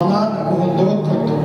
Анаан уһуллубут курдук.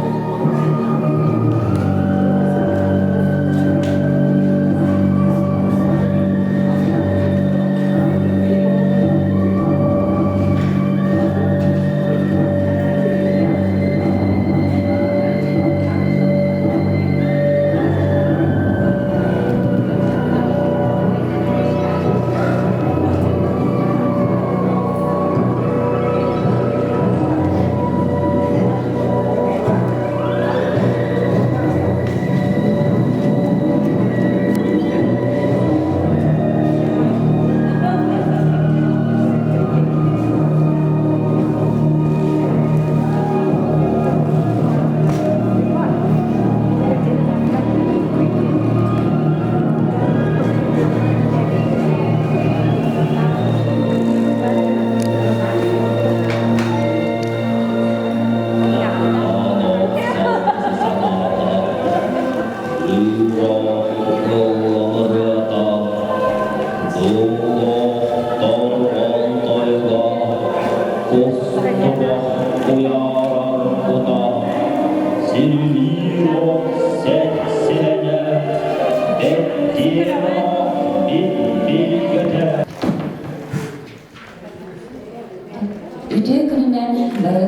Үтүө күнүнэн бары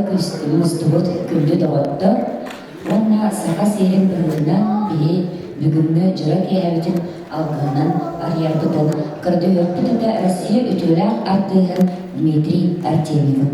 мустубут күндү доҕоттор уонна саха сиэрин быһыытынан биһи бүгүҥҥү дьоро киэһэбитин алгыһынан арыйарбытын көрдөһүөхпүт этэ Россия үтүөлээх артыыһын Дмитрий Артемьевы.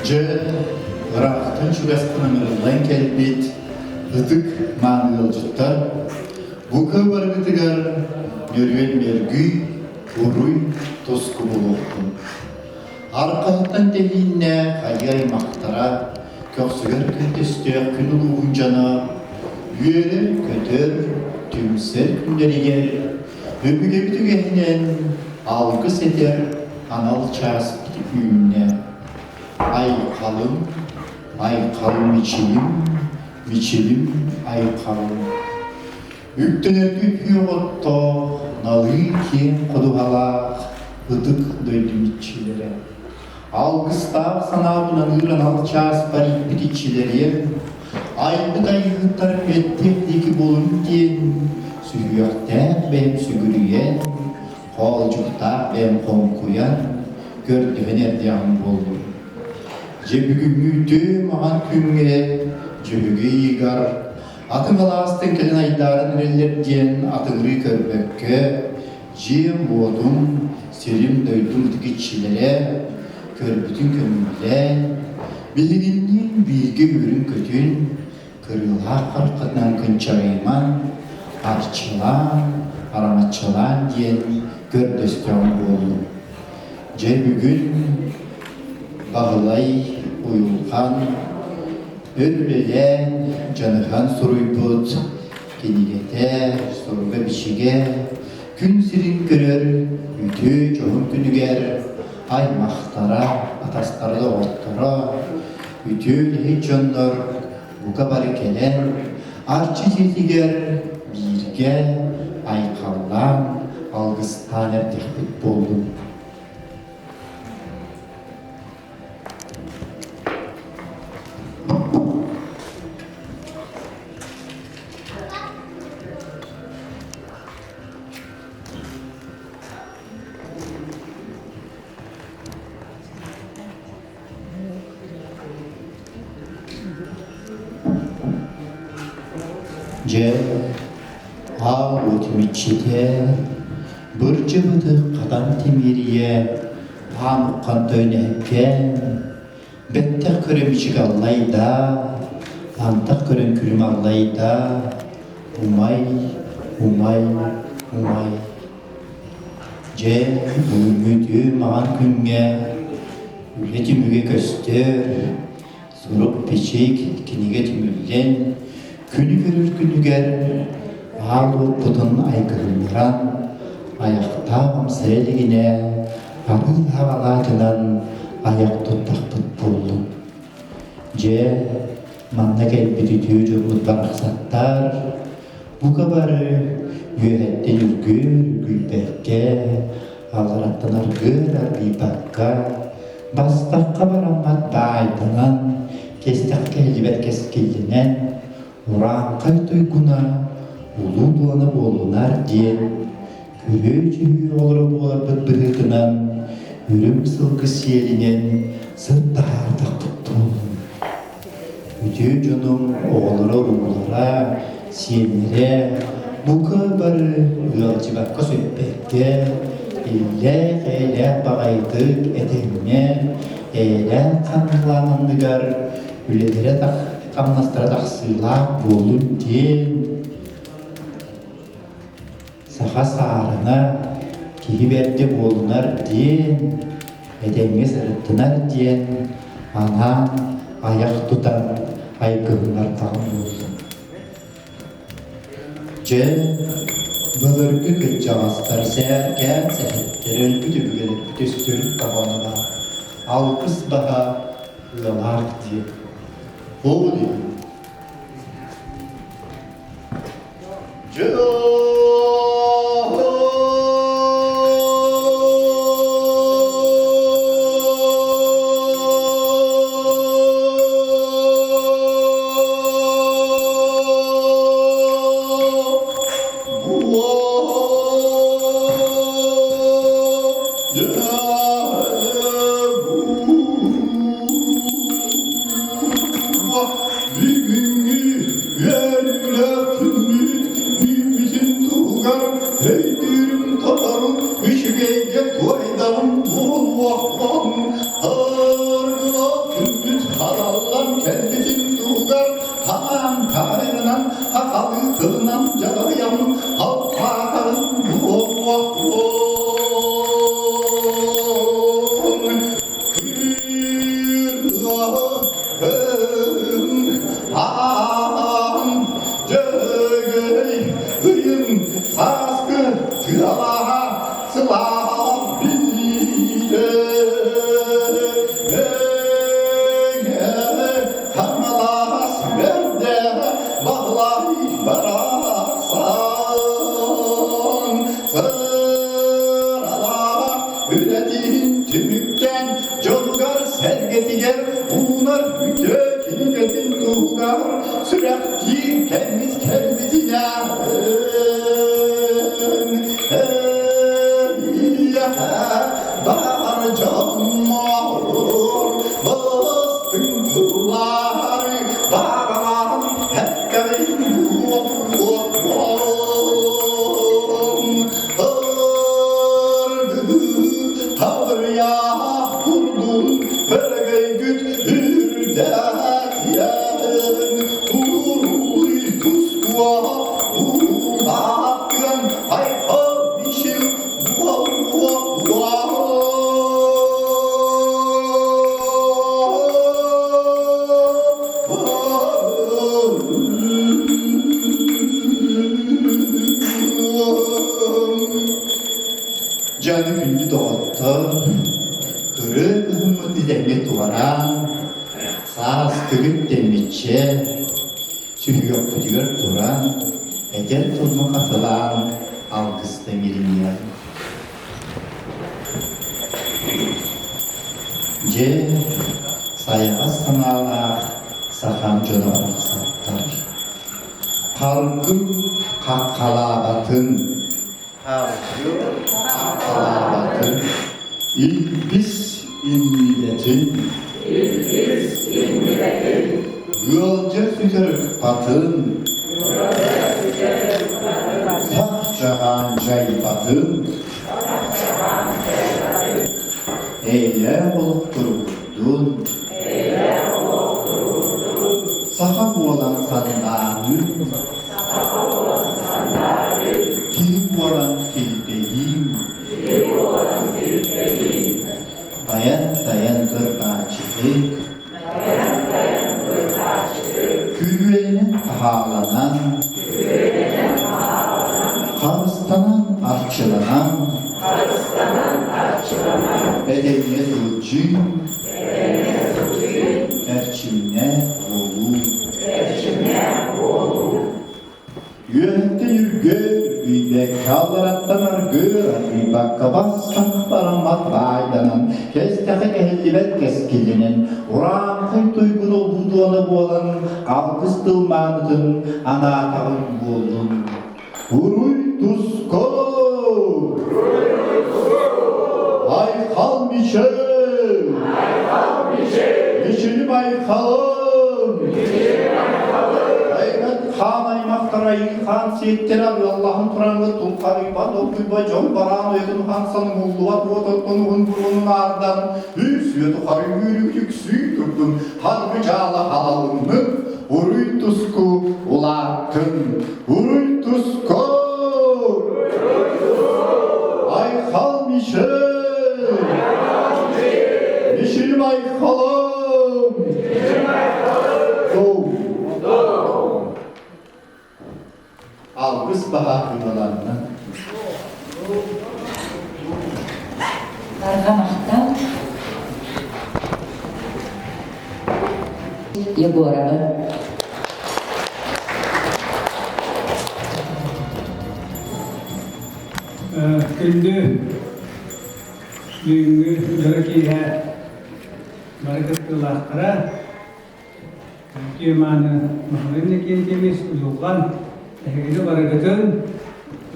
Дьэ, ыраахтан чугастан ыҥырыллан кэлбит ытык мааны ыалдьыттар, бука барыгытыгар нөрүөн нөргүй, уруй тоску буолуохтун. Арҕаһыттан тэһииннэ хайа аймахтара, көхсүгэр күн төстөөх күн улууһун дьоно үөрэр-көтөр, түмсэр күннэригэр өбүгэбит үгэһинэн алгыс этэр анал чаас үүннэ. Айхалым, айхал мичилим, мичилим айхалым. Үктэнэргэ күөх оттоох, налыы киэҥ ходуһалаах ытык дойду иччилэрэ. Алгыстаах санаабынан ыыр анал чааспар ииппит иччилэриэм, айбыт айыыһыттар бэттиэх диэки буолун диэн, сүһүөхтээх бэйэм сүгүрүйэн, хоолдьуктаах бэйэм хоҥкуйан, көрдөһөн эрдэҕим буоллум. Дьэ бүгүҥҥү үтүө маҕан күҥҥэ Дьөһөгөй ыйыгар Атын алаастан кэлин айдааран эрэллэр диэн атыҥырыы көрбөккө, дьиэм-уотум, сирим-дойдум ытык иччилэрэ көрбүтүн көҥүллээн, билигинниин бииргэ үөрүн-көтүн, кырыылаах хараххытынан кынчарыйыман, арчылаан, араҥаччылаан диэн көрдөстөҕүм буоллун. Дьэ бүгүн Баһылай Уйулхан Өр үлэлээн, дьаныһан суруйбут кинигэтэ, суруга-бичигэ күн сирин көрөр үтүө дьоһун күнүгэр аймахтара, атастара, доҕотторо, үтүө үлэһит дьоннор бука бары кэлэн, Арчы дьиэтигэр бииргэ айхаллаан, алгыстаан эрдэхпит буоллун. Дьэ, аал-уот мүччүтэ, бырдьыбыты хатан тимириэ Аан уххан тойнэһиккээн, бэттэх көрө мичик аллайда, антах көрөн күрүм аллайда, умай, умай, умай. Дьэ, бүгүҥҥү үтүө маҥан күҥҥэ үлэ түмүгэ көстөр, сурук-бичик, кинигэ түмүллэн, күнү көрөр күнүгэр аал уоппутун айгыһыннаран, айахтаах амсайа илигинэ арыы хаҕалаатынан айах туттахпыт буоллун. Дьэ, манна кэлбит үтүө дьоммут барахсаттар, бука бары үөһэттэн үргүөр үргүйбэккэ, аллараттан аргыар аргыйбакка, бастахха бараммат баайданан, кэстэххэ кэһиллибэт кэскиллэнэн, урааҥхай туйгуна улуу дуона буоллунар диэн күрүө-дьүһүү оҕолоро буоларбыт быһыытынан үрүҥ сылгы сиэлинэн сыт таһаардахпыт буоллун. Үтүө дьонум оҕолоро-уруулара, сиэннэрэ бука бары ыалдьыбакка сүппэккэ, иллээх-эйэлээх баҕайытык этэҥҥэ, эйэлээх ханныылаан анныгар үлэлэрэ хамнастара тахсыылаах буоллун диэн Саха саарына киһи бэрдэ буолунар диэн, этэҥҥэ сырыттынар диэн анаан айах тутан айгыһыннардаҕым буоллун. Дьэ, былыргы кырдьаҕастар сээркээн сэһэттэр өлбүт өбүгэлэрбит өстөрүн хоһооно баар алгыс баһа ыалаах диэн. Ол иһин Бүгүҥҥү үөрүүлээх күммүт үүммүтүн туһугар өйдүүрүм толору үчүгэйгэ туойдаҕым буолуохтун аргылаах күммүт хараллан кэлбитин туһугар хаан таарынан хахалыы тылынан дьалайан халпаатарын буолуохтун Сааскы тыалаһа сылааһа билиитэ Хаҥалаас бэрдэ Баһылай барахсан Сыралаах үлэтин түмүктэн дьонугар-сэргэтигэр уунар үтүө кинигэтин туһугар сүрэхтиир кэммит кэлбитинэн бар дьоммор бастыҥ тыллары баран эккэрин Табырыйаах курдун өрөгөйгүт үрдээтиэн Уруй тускуа улаатыан айхал мишил Дьэ аны күндү доҕоттор, кырыы кыһыммыт идэҥҥэ туораан, саас тыгын тэммиччэ, сүһүөхпүтүгэр туран, эдэр тылбын хатылаан алгыста иҥириниэм. Дьэ, сайаҕас санаалаах сахам дьоно барахсаттар. Харгы хаххалаабатын, харгы хаххалаабатын, илбис иннибэтин, Илбис иннибэтин, ыалдьа сүтэр ыкпатын, ыалдьа сүтэр ыкпатын, сах чаҕаан дьайбатын, сах чаҕаан дьайбатын, эйэлээх олох туругурдун, эйэлээх олох туругурдун, саха буолан сандааныы, саха буолан сандаарыы, киһи буолан килбэйиим, киһи Байан-тайан кырбааччытык, күрүөнэн таһааланан, харыстанан арчыланан, этэҥҥэ сылдьыы, эрчимҥэ буолуу. Үөһэттэн үргүөр, үргүйбэккэ аллараттан аргыыр, аргыйбакка бассах бараммат баайданан, кэстэхэ кэһиллибэт кэскилинэн, урааҥхай туйгун олбудуона буолан, алгыс тыл маанытын анаатаҕын буоллун. Уруй туску! Айхал Мичил! Мичилим айхалым! Айгат хаан аймахтар айыы хаан сиэттэрэ арыаллаһан тураҥҥыт тулхарыйбат долгуйба дьон бараан уйатын хаансан умуллубат уот оттон уһун буруонун аардан үс үйэ тухары үүрүк үксүү турдун харгы дьаала халалыннын уруй туску улааттын Уруй туску! Айхал Мишель! Мишель Айхалым! Алгыс баһа ыраланна. Барҕа махтал Егорова. Күндү бүгүҥҥү дьоро киэһэ бары кыттыылаахтара Үтүө-мааны Михаил Иннокентьевич уйулҕан эһигини барыгытын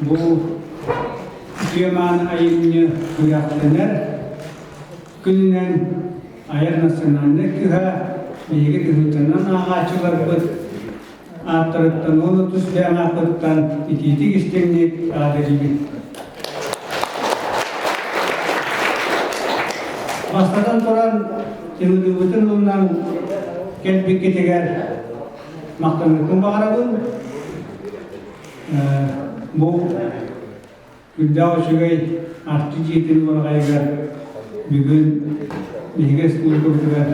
бу үтүө-мааны айымньы күрэхтэнэр күнүнэн айар национальнай кыһа биһиги тыһыынчанан ааҕааччыларбыт ааттарыттан уонна тус бэйэм ааппыттан итиитик истиҥник эҕэрдэлиибин. Бастатан туран, ыҥырыыбытын ылынан кэлбиккитигэр махтаныахпын баҕарабын. Бу Үрдээх үчүгэй Арчы дьиэтин уораҕайыгар бүгүн биһиги республикабытыгар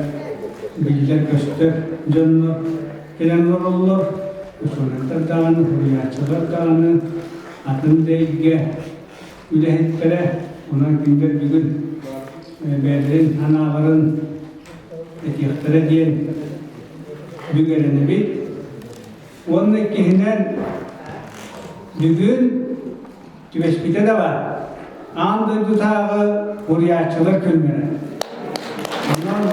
биллэр-көстөр дьоннор кэлэн олороллор. Учуонайдар даҕаны, суруйааччылар даҕаны, атын да эйгэ үлэһиттэрэ. Онон кинилэр бүгүн бэйэлэрин санааларын этиэхтэрэ диэн бүк эрэнэбит. Уонна иккиһинэн, бүгүн түбэспитэ да баар, аан дойдутааҕы уруйааччылар күннэрэ. Онон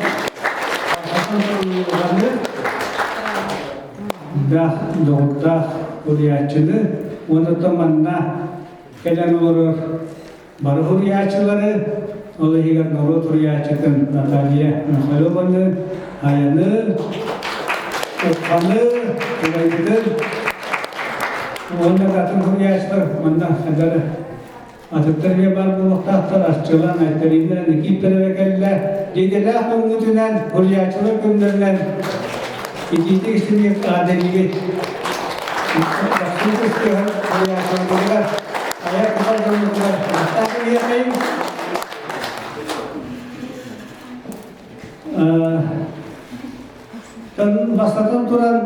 даах доҕордоох уруйааччыны уонна то манна кэлэн олорор бары уруйааччылары, ол иһигэр норуот уруйааччытын Наталья Михайлованы, Айаны, Ухханы, убайбытын уонна да атын суруйааччылар манна хадары атыттар эмиэ баар буолуохтаахтар Арчылан, Айталина, Никита кэллэ. Дьиэдэлээх көҥҥүтүнэн, суруйааччылар күннэринэн итиитик истиҥник эҕэрдэлиибит. Суруйааччыларбытыгар айар тутар дьоммутугар махтал кэлиэхэйиҥ. Бастатан туран,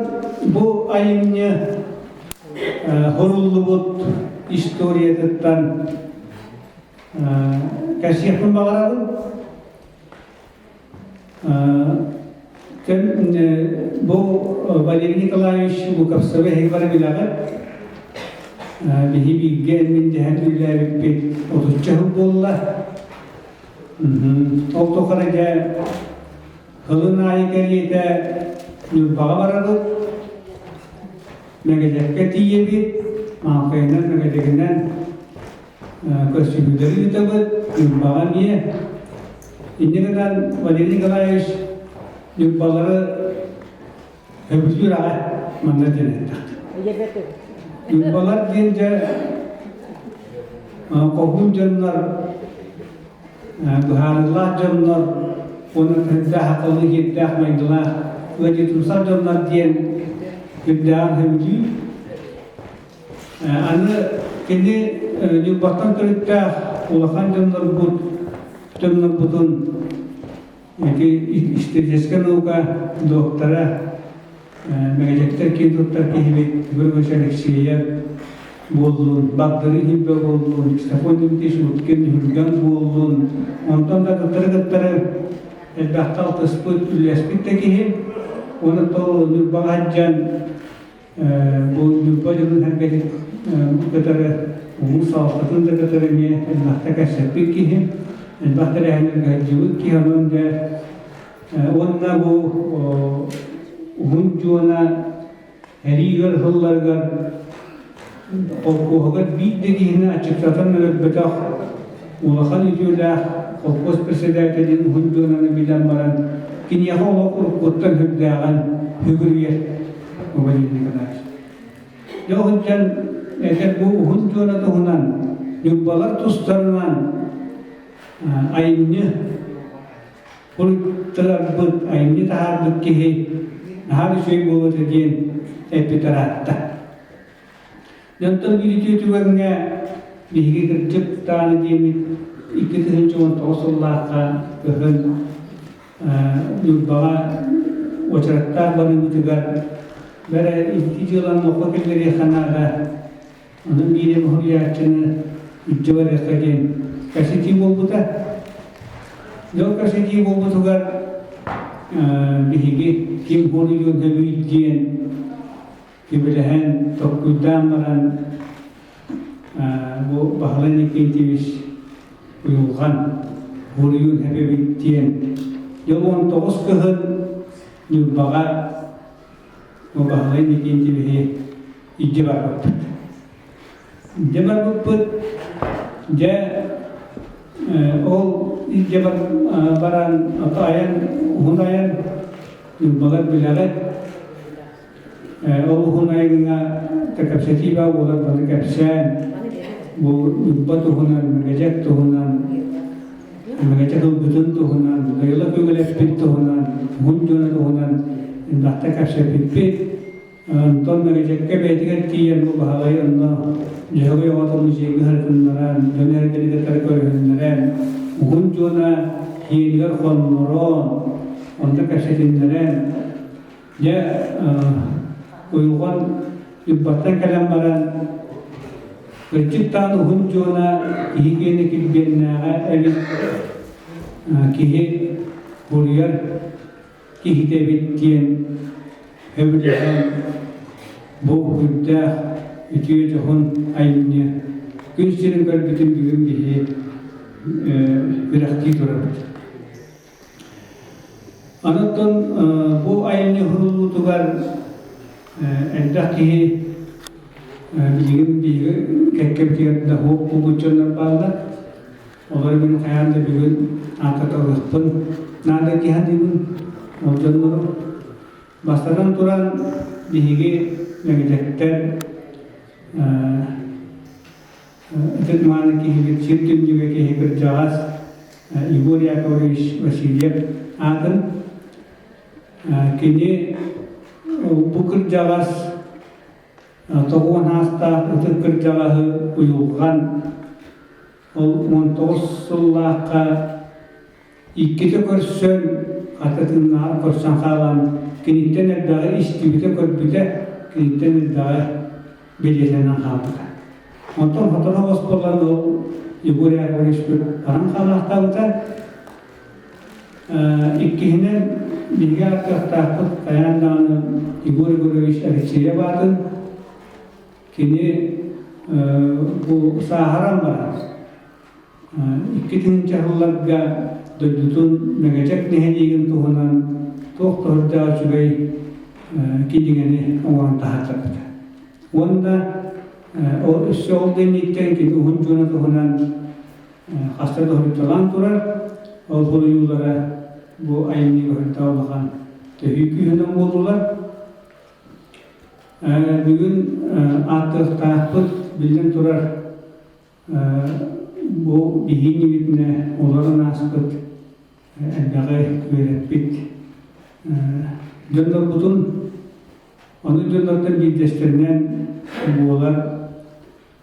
бу айымньы суруллубут историятыттан кэпсиэхпин баҕарабын. Бу Валерий Николаевич Луковцевы эһиги бары билэҕит. Биһи бииргэ мин дэһэн үлэлээбиппит отучча сыл буолла. Ол тухары дьэ сылын аайы кэриэтэ Ньурбаҕа барабыт, Мэгэдьэккэ тиийэбит, Маалкайынан, Мэгэдьэгинэн көрсүһүүлэри ыытабыт, Ньурбаҕа эмиэ. Инньэ гынан Валерий Николаевич Ньурбалары сөбүлүүр аҕай манна диэн эттэхтэр. Ньурбалар диэн дьэ хоһуун дьоннор, быһаарыылаах дьоннор уонна тыһыйдаах акыллыы киэптээх майгылаах ыалдьытымсах дьоннор диэн үрдээҕин сөбүлүүр. Аны кини Ньурбаттан төрүттээх улахан дьоннорбут дьоннорбутун Ити историческай наука доктора, Мэгэдьэктэр киэн туттар киһибит Григорий Алексеев буоллун, Багдарыын Химбэ буоллун, Ксенофонт Дмитриевич Уткин Нүһүлгэн буоллун, онтон да кыттары кыттары элбэхтэ алтыспыт, үлэлэспит да киһи. Уонна то Ньурбаҕа сылдьан бу Ньурба дьонун сэргэтин кытары улуус салалтатын да кытары эмиэ элбэхтэ кэпсэппит киһи, элбэх тэрээһиннэргэ сылдьыбыт киһи, онон дьэ уонна бу уһун дьуона эрии ыар сылларыгар холкуоһугар биир да киһини аччыктатан өлөрбөтөх улахан үтүөлээх холкуос председателин уһун дьуонаны билэн баран киниэхэ олох уруккуттан сүрдээҕин сүгүрүйэр Владимир Николаевич. Дьэ уһунтан этэр бу уһун дьуона туһунан Ньурбалар тустарынан айымньы Уруттарбыт, айымньы таһаарбыт киһи наһаа үчүгэй буолуо этэ диэн эппит ыраатта. Дьонтон биир үтүө түгэҥҥэ биһиги кырдьык даҕаны диэммит 2019 сыллаахха кыһын Ньурбаҕа уочараттаах барыыбытыгар бэрэ икки дьыаланы олоххо киллэриэххэ наада Онон биир эмэ уһуйааччыны илдьэ барыахха диэн кэпсэтии буолбута. Дьол кэпсэтии буолбутугар биһиги ким хоруйуон сөбүй диэн сүбэлэһэн, толкуйдаан баран бу Баһылай Никитич Уйулҕан хоруйуон сөп эбит диэн дьол 19 кыһын Ньурбаҕа бу Баһылай Никитичи илдьэ барбыппыт. Илдьэ барбыппыт, дьэ ол илдьэ баран айан уһун айан Ньурбалар билэҕит ол уһун айаҥҥа кэпсэтии баар буолар бары кэпсээн бу Ньурба туһунан Мэгэдьэк туһунан Мэгэдьэк ылбытын туһунан Дайыла көҥүлэппит туһунан уһун дьоно туһунан элбэхтэ кэпсэппиппит Онтон Мэгэдьэккэ бэйэтигэр тиийэн бу Баһылай онно Дьөһөгөй оҕото музейга сырытыннаран, дьон эргэни кытары көрүһүннэрэн, уһун дьуона киэнигэр хоннорон, онно кэпсэтиннэрэн, дьэ уйулҕан Ньурбаттан кэлэн баран, кырдьык даҕаны уһун дьуона киһи киэнэ килбиэннээҕэ эбит, киһи буруйар киһитэбит диэн сөбүлэһэн бу үрдээх үтүө дьоһун айымньы күн сирин көрбүтүн бүгүн биһи үрэхтии турабыт. Онон бу айымньы уһуллуутугар элбэх киһи билигин биһиги кэккэбитигэр да суох буолбут дьоннор бааллар. Олор мин хайаан да бүгүн ааттаталыахпын наада дии саныыбын. Ол дьоннору бастатан туран биһиги Мэҥэдьэктэр ытык мааны киһибит сир түннүгэ киһи кырдьаҕас Егор Яковлевич Васильев аатын кини бу кырдьаҕас 90 аастаах ытык кырдьаҕаһы уйулҕан Ол 19 сыллаахха иккитэ көрсөн, хата тыыннааҕар көрсөн хаалан, киниттэн элбэҕи истибитэ-көрбүтэ, киниттэн элбэҕи бэлиэтэнэн хаалбыта. Онтон сотору оҕус буолан ол Егор Яковлевич баран хаалаахтаабыта. Иккиһинэн, биһиги ааттыахтаахпыт хайаан даҕаны Егор Егорович Алексеев аатын Кини бу сааһыран баран 2000 сылларга дойдутун Мэгэдьэк нэһилиэгин туһунан туох да үчүгэй кинигэни оҥорон таһаартарбыта. Уонна ол өссө ол кэнниттэн кини уһун дьуона туһунан хаста да уһуйталаан турар. Ол суруйуулара бу айымньыга уһуйта улахан төһүү күүһүнэн буоллулар. Бүгүн ааттыахтаахпыт, биллэн турар, бу биһиги иннибитинэ олорон ааспыт, элбэҕи үөрэппит дьоннорбутун, ону дьоннортон биирдэстэринэн буолар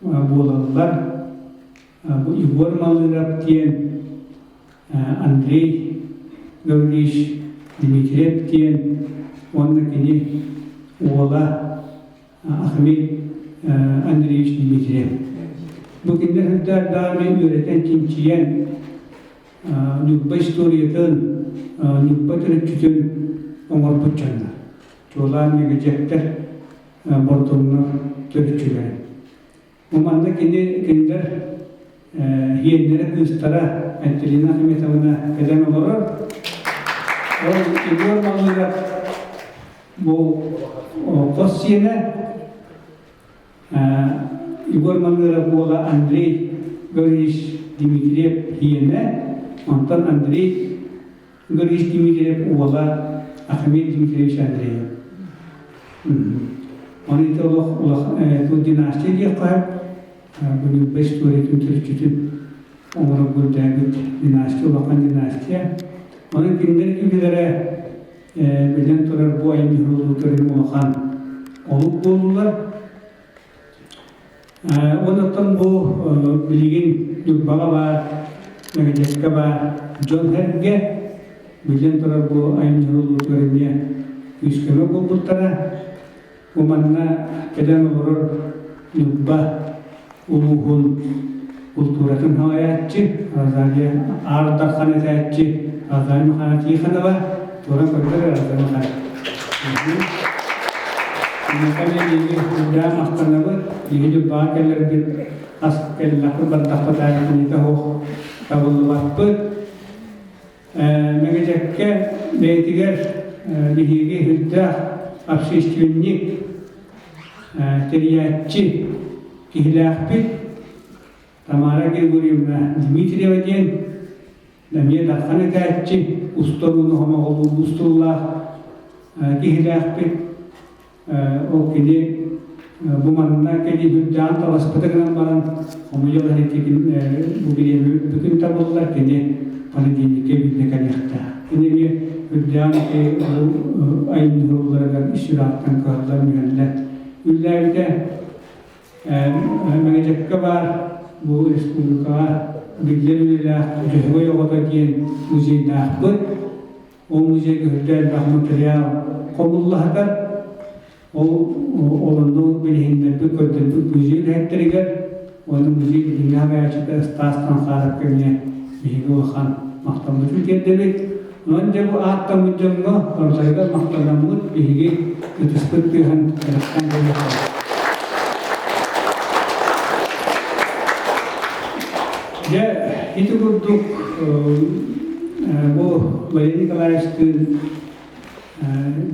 буолаллар. Бу Егор Малыров диэн Андрей. Гаврильевич Дмитриев диэн уонна кини уола Ахмед Андреевич Дмитриев. Бу кинилэр үрдээр даҕаны үөрэтэн чинчийэн Ньурба историятын, Ньурба төрүччүтүн оҥорбут дьоннор. Чуолаан Мэгэдьэктэр Бордоҥнор төрүччүлэрэ. Бу манна кини кинилэр иэннэрэ кыыстара Антелина Ахметовна кэлэн олорор. Ол Егор Малыгов бу хос сиэнэ Егор Малыров уола Андрей Гаврилович Дмитриев иэнэ, онтон Андрей Гаврилович Дмитриев уола Ахмед Дмитриевич Андреев. Оны ити олох улахан династия диэххэ сөп. Бу Ньурба историятын төрүччүтүн оҥорон көрдөөбүт династия, улахан династия. Онон кинилэр үлэлэрэ биллэн турар бу айымньы уһуллуутарын улахан олук буоллулар. Онон бу билигин Ньурбаҕа баар, Мэгэдьэккэ баар дьон-сэргэ биллэн турар бу айымньы уһуллуутугар эмиэ күүс-көмө буолбуттара. Бу манна кэлэн олорор Ньурба улууһун култууратын салайааччы Розалия Аар Дархан этээччи Розалия Михайловна Тихонова туора көрдөр Розалия Михайловна. Иннокентий биһиги үрдээн махтанабыт, биһиги Ньурбаҕа кэлэрбит ас кэллэхпит бардахпыт аайы кинитэ суох табыллыбаппыт. Мэгэдьэккэ бэйэтигэр биһиги үрдээх общественник, тэрийээччи киһилээхпит Тамара Григорьевна Дмитриева диэн эмиэ Дархан этээччи, устар ууну хомоҕолуур устуулаах киһилээхпит. Ол кини бу манна кини үрдээн таласпыта гынан баран, хомуйа иһитигин бу бириэмэ бүтүн табыллар, кини понедельникке биллэ кэлиэхтээх. Кини эмиэ үрдээн айымньы уһулларыгар ис сүрэҕиттэн кыһаллар мүһэллэр. Үллээбитэ Мэгэдьэккэ баар бу республикаҕа биллэр үлэлээх Дьөһөгөй оҕото диэн музейдаахпыт. Ол музейга үрдэ элбэх материал хомуллаһытар. Ол олонну билиһиннэрбит, көрдөрбүт музей үлэһиттэригэр уонна музей билиҥҥи салайааччыта Стас Танхаровка эмиэ биһиги улахан махталбытын тиэрдэбит. Онон дьэ бу ааттаммыт дьоҥҥо барыларыгар махтанаммыт биһиги ытыспыт тыаһын кэрэхсээн буолуохтаах. Дьэ, ити курдук бу Валерий Николаевичтыын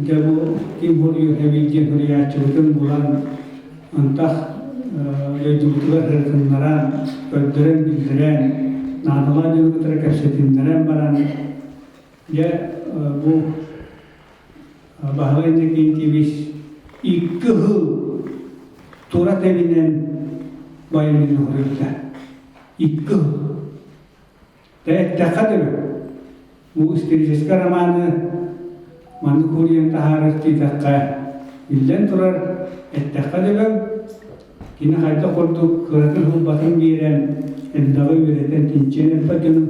дьэ бу ким хоруйу диэн суруйааччыбытын булан антах дойдубутугар ырытыннаран, көрдөрөн биллэрэн, наадалаах дьону кытары кэпсэтиннэрэн баран дьэ бу Баһылай Иннокентьевич икки сыл тура тэбинэн байымньыны хоруйда. Икки сыл. Эттэххэ дылы, бу историческай романы маннык суруйан таһаарар диэтэххэ, биллэн турар, эттэххэ дөбөҥ, кини хайдах курдук кыратын ылбатын биэрэн, элбэҕи үөрэтэн, чинчийэн элбэх дьону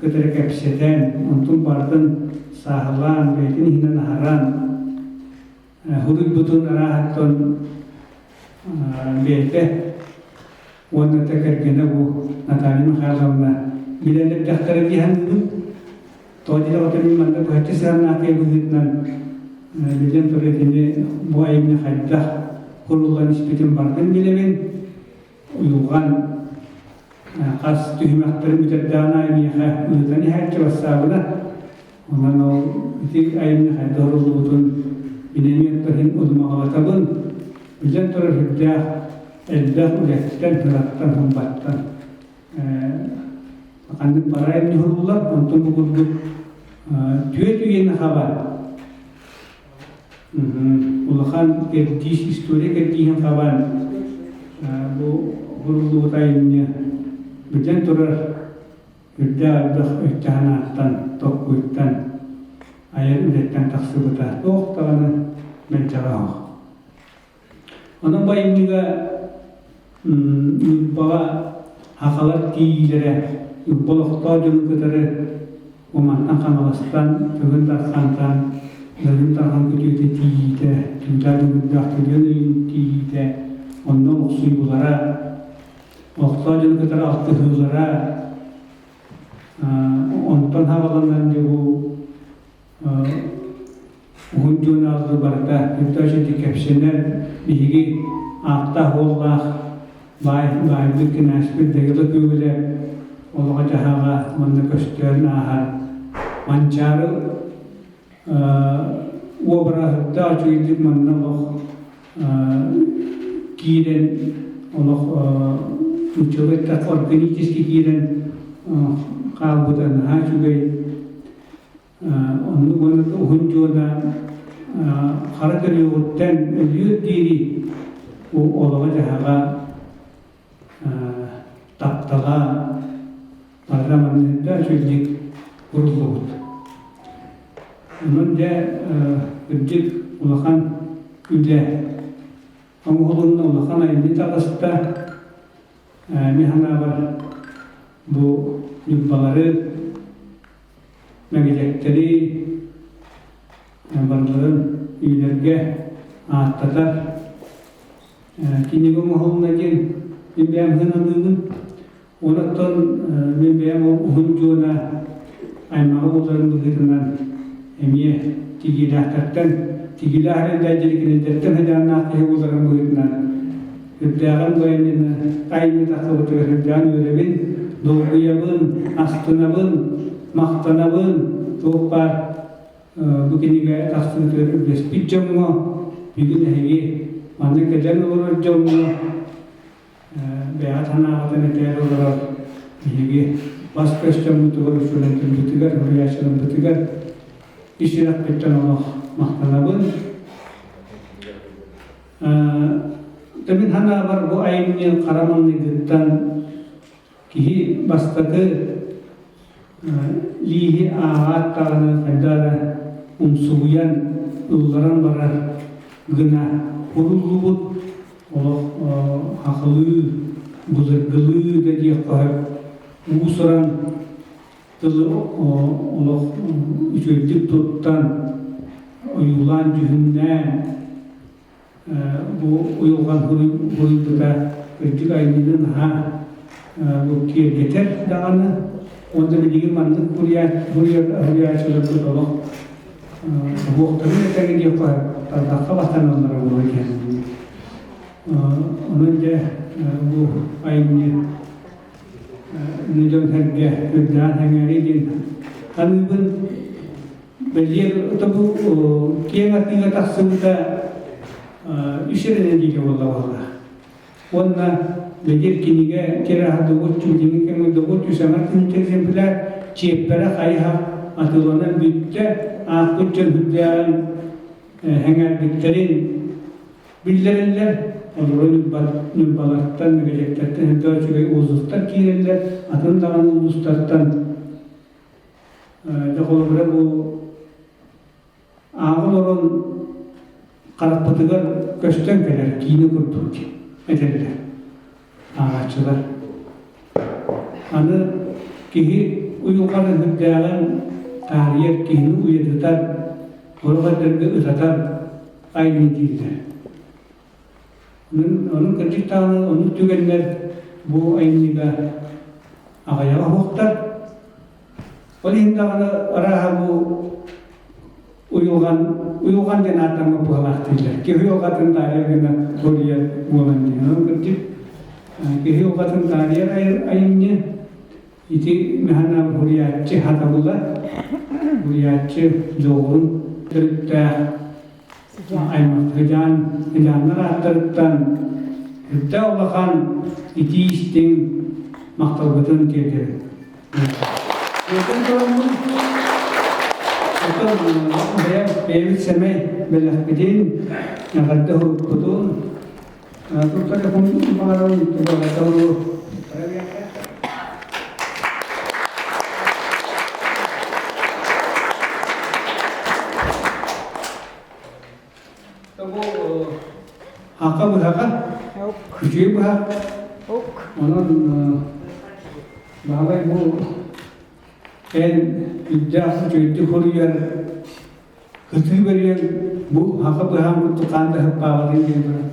кытары кэпсэтэн, онтун барытын сааһылаан, бэйэтин иһинэн аһаран, суруйбутун арааһыттан бэйэтэ уонна да кэргэнэ бу Наталья Михайловна билэн эрдэхтэрэ дии саныыбын. Тоҕо диэтэххэ мин манна быһаччы сыһыаннаах киһи быһыытынан билэн турар итини бу айымньы хайдах куруллан испитин барытын билэбин. Уйулҕан хас түһүмэхтэрин бүтэрдэҕин аайы миэхэ ыытан иһээччи бассаабына. Онон ол ити айымньы хайдах уруллубутун мин эмиэ иһин удумаҕалатабын. Билэн турар сүрдээх элбэх үлэттэн, сыраттан, сымбаттан ханнык бара айымньы уһуллар, онтон бу курдук түөрт үйэни хабан улахан кэрдиис, история кэрдииһин хабан бу уһуллубут айымньы бүтэн турар үрдээх элбэх өйтө-санааттан, толкуйтан, айар үлэттэн тахсыбыта туох даҕаны мэлдьэҕэ суох. Онон бу айымньыга Ньурбаҕа сахалар тиийиилэрэ Ньурба олохтоох дьону кытары Мантан Хаҥаластан, Тыгын Дархантан, Дыргын Дархан күтүөтэ тиийиитэ, Түүтээ Дүҥүрдээх Түлүөн Ойуун тиийиитэ, онно олохсуйуулара, олохтоох дьону кытары алтыһыылара, онтон хааланан дьэ бу уһун дьон аҕы барыта үрдэ кэпсэнэр биһиги ааттаах-уоллаах баай баайбыт кинээспит Дайыла Күөгүлэ олоҕо-дьаһаҕа манна көстөн ааһар Манчаары уобараһыттаах үчүгэйдик манна олох киирэн олох нууччалыы эттэххэ органически киирэн хаалбыта наһаа үчүгэй. Оннук уонна уһун дьуона хара төрүөҕүттэн өлүөр диэри олоҕо-дьаһаҕа таптала барыта маннык да үчүгэйдик куруллубут. Онон дьэ кырдьык улахан үлэ оҥоһулунна, улахан айымньы таҕыста. Мин санаабар бу ньурбалары мэгэдьэктэри барыларын үйэлэргэ ааттатар кинигэ оҥоһулунна диэн мин бэйэм сыаналыыбын. Онон мин бэйэм ол уһун дьуона аймаҕы буоларын быһыытынан эмиэ тигиилээхтэртэн, тигиилээх эрэллээх дьирикинэйдэртэн сыдьааннаах киһи буоларын быһыытынан үрдээҕин бу айымньыны айымньы тахсыбытыгар үрдээн үөрэбин, долгуйабын, астынабын, махтанабын, туох баар бу кинигэ тахсыытыгар үлэспит дьоҥҥо, бүгүн эһиги манна кэлэн олорор дьоҥҥо бэйэҕит санааҕытын этээр олорор биһиги бас-көс дьоммутугар, учуонайдарбытыгар, суруйааччыларбытыгар ис сүрэхпиттэн олох махтанабын. Мин санаабар бу айымньы хара маҥнайгыттан киһи бастакы лииһи ааҕаат даҕаны хайдах эрэ умсугуйан ылларан барар гына куруллубут олох хахылыы, былыргылыы да диэххэ сөп уус-уран тылы олох үчүгэйдик туттан, ойуулаан дьүһүннээн бу уйулҕан суруйбута үрдүк айымньыны наһаа бу киэргэтэр даҕаны уонна билигин маннык суруйааччыларбыт олох уһуохтарын этэҥҥэ диэххэ тарбахха баттаналлара буолуо диэн. Онон дьэ бу айымньы дьон-сэргэ үрдээн сэҥээрии диэн саныыбын. Бэлиэр тобу киэҥ атыыга тахсыбыта үс эрэ нэдиэлэ буолла буолла. Уонна бэлиэр кинигэ тираһа добут дьиҥи кэмҥэ добут үс аҥар тыһыынча экземпляр чиэппэрэ хайыһах атыыланан бүттэ. Аахпыт дьон үрдээҕин сэҥээрбиттэрин биллэрэллэр. Олору Ньурбалартан, Мэгэдьэктэртэн элбэх үчүгэй отзывтар киирэллэр. Атын даҕаны улуустартан Дьэ холобура бу ааҕа олорон харахпытыгар көстөн кэлэр киинэ курдук этэллэр ааҕааччылар. Аны киһи уйулҕаны үрдээҕин таарыйар, киһини уйадытар, сорох эрдэргэ ытатар айымньы дииллэр. Онон кырдьык даҕаны оннук түгэннэр бу айымньыга аҕыйаҕа суохтар. Ол иһин даҕаны арааһа бу уйулҕан уйулҕан диэн ааттаммыт быһалаах дииллэр. Киһи уйулҕатын таарыйар гына суруйар буолан диэн. Онон кырдьык киһи уйулҕатын таарыйар айымньы ити мэһэна суруйааччы хатабыла, суруйааччы дьоҕурун төрүттээх аймахтыгыдьаан ыдьааннар ааттарыттан үрдээх улахан итии истиҥ махталбытын тиэрдэбин. Оттон тураммын, оттон бэйэм бэйэбит сэмэй бэлэхпитин, эҕэрдэ уһукпутун, туттарыахпын баҕарабын, тугу Ака быһаҕа, үчүгэй быһах. Онон Баһылай бу эн үрдээх үчүгэйдик хоруйар Кытыы бэрийэн бу хаха быһаан курдук хаан да ыһыппаабатын диэн туран.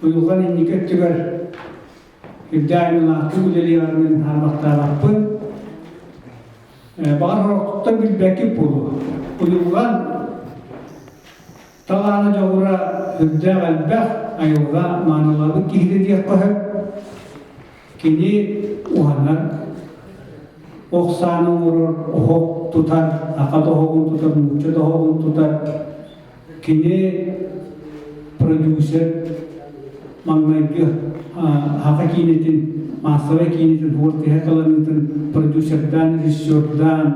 Уйулҕан инники өттүгэр үрдээх айымньылаахтык үлэлиэҕин хаарбахтаабаппын. Баҕар сорохтуттан билбэккит буолуо. Уйулҕан Талаана дьоҕура үрдээх элбэх, айылҕа маанылаабыт киһитэ диэххэ сөп. Кини уһанар, ох сааны оҥорор, оһох тутар, аха тоһоҕун тутар, нуучча тоһоҕун тутар. Кини продюсер, маҥнайгы саха киинэтин, маассабай киинэтин хуор тиһэ продюсердаан, режиссердаан,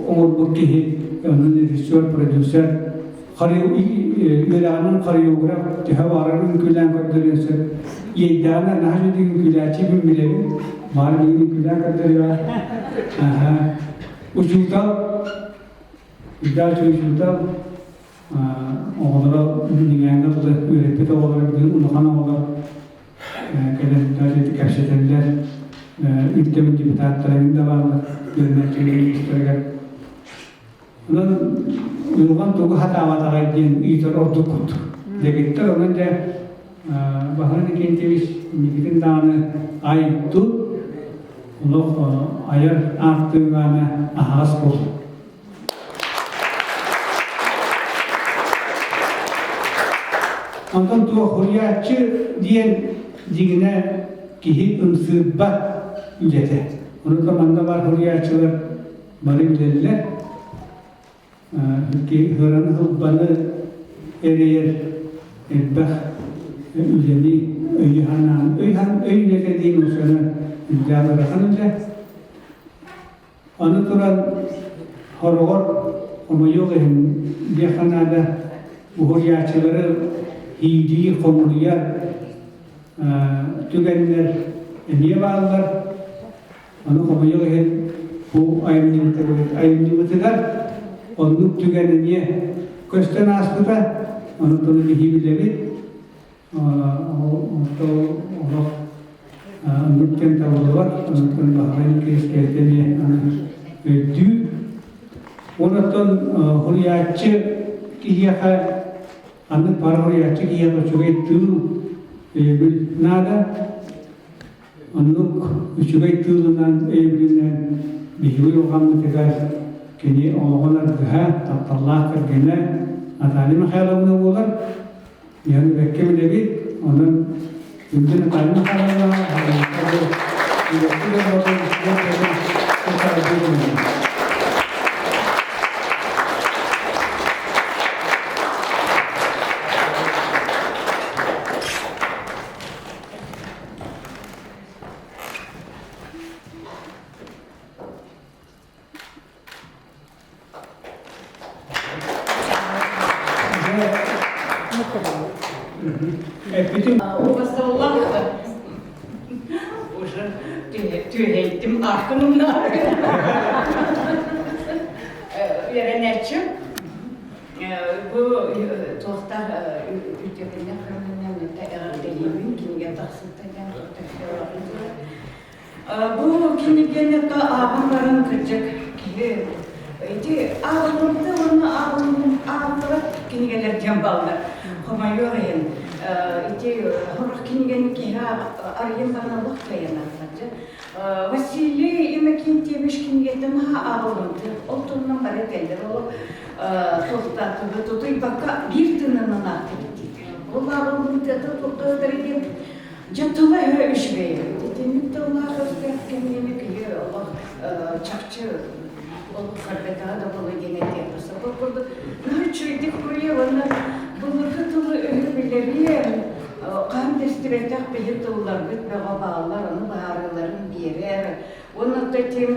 оҥорбут киһи, онон режиссер, продюсер, үөрэҕинэн хореограф төһө баҕарар үҥкүүлээн көрдөрүөн сөп. Иэйдэҕинэ наһаа үчүгэй үҥкүүлээччи билэбин. Баар билигин үҥкүүлээн көрдөрүөҕэ. Учуутал, үрдээх учуутал, оҕолоро билиҥээҥҥэ тылы үөрэппит оҕолоро билигин улахан оҕолор кэлэн кэпсэтэллэр. Үрдэбин депутаттарын да бааллар үөрэнээччилэр истэригэр. Онон уйулҕан тугу хатаабатаҕай диэн ыйытар ордук курдук. Дэгиттэр онон дьэ Баһылай Иннокентьевич инникитин даҕаны ай-тут олох айар ааттыылаана аһаҕас буолуо. Онтон туох суруйааччы диэн дьиҥинэ киһи ымсыырбат үлэтэ. Ону да манна баар суруйааччылар бары билэллэр. Ыараны ылбаны эрэйэр элбэх үлэни өйү-санааны өй үлэтэ диэн усана үрдээх ыарахан үлэ. Аны туран, хороҕор хомойуох иһин диэххэ наада, уһуйааччылары иилии хомуруйар түгэннэр эмиэ бааллар. Ону хомойуох иһин бу айымньыбытыгар оннук түгэн эмиэ көстөн ааспыта. Ону тылы биһи билэбит. Олох оннук диэн табыллыбат, онтон Баһылай Кириэскэйгэ эмиэ өйдүүр. Онтон суруйааччы киһиэхэ ханнык баар суруйааччы киһиэхэ үчүгэй тыыл өйөбүл наада. Оннук үчүгэй тыылынан, өйөбүлүнэн биһиги уйулҕаммытыгар кини олоҕун аргыһа, тапталлаах кэргэнэ Наталья Михайловна буолар. Яны бэккэ билэбит, онон күндү Наталья Михайловна, Убасталлах уже түһэйдим ааккын умнаары үөрэнээччим бу туохтаах үтүөкэннээх көрүҥүнэн эҕэрдэлиибин кинигэ тахсыбыта диэн Бу кинигэни ааҕан баран кырдьык киһи ити ааҕыллыбыта уонна ааҕыллыбат кинигэлэр диэн бааллар. Хомойуох иһин ити сорох кинигэни киһи арыйан баран олох кыайан аахпат. Василий Иннокентьевич кинигэтин ааҕыллыбыта. Ол туһунан бары этэллэр. Ол туохтаатыга тутуйбакка биир тыынынан аахтыбыт дииллэр. Ол ааҕыллыбытыта туохтаатар диэн Дьэ тыла-өһө үчүгэй. Итинник тыллаах өстөөх кэмҥэ киһи олох чахчы олох көрбөтөҕө да буолуо диэн этиэххэ сөп. Ол курдук наһаа үчүгэйдик суруйар уонна былыргы тылы-өһү билэриэн хаһан да истибэтэх биһи тылларбыт бөҕө бааллар, ону быһаарыыларын биэрэр. Уонна тим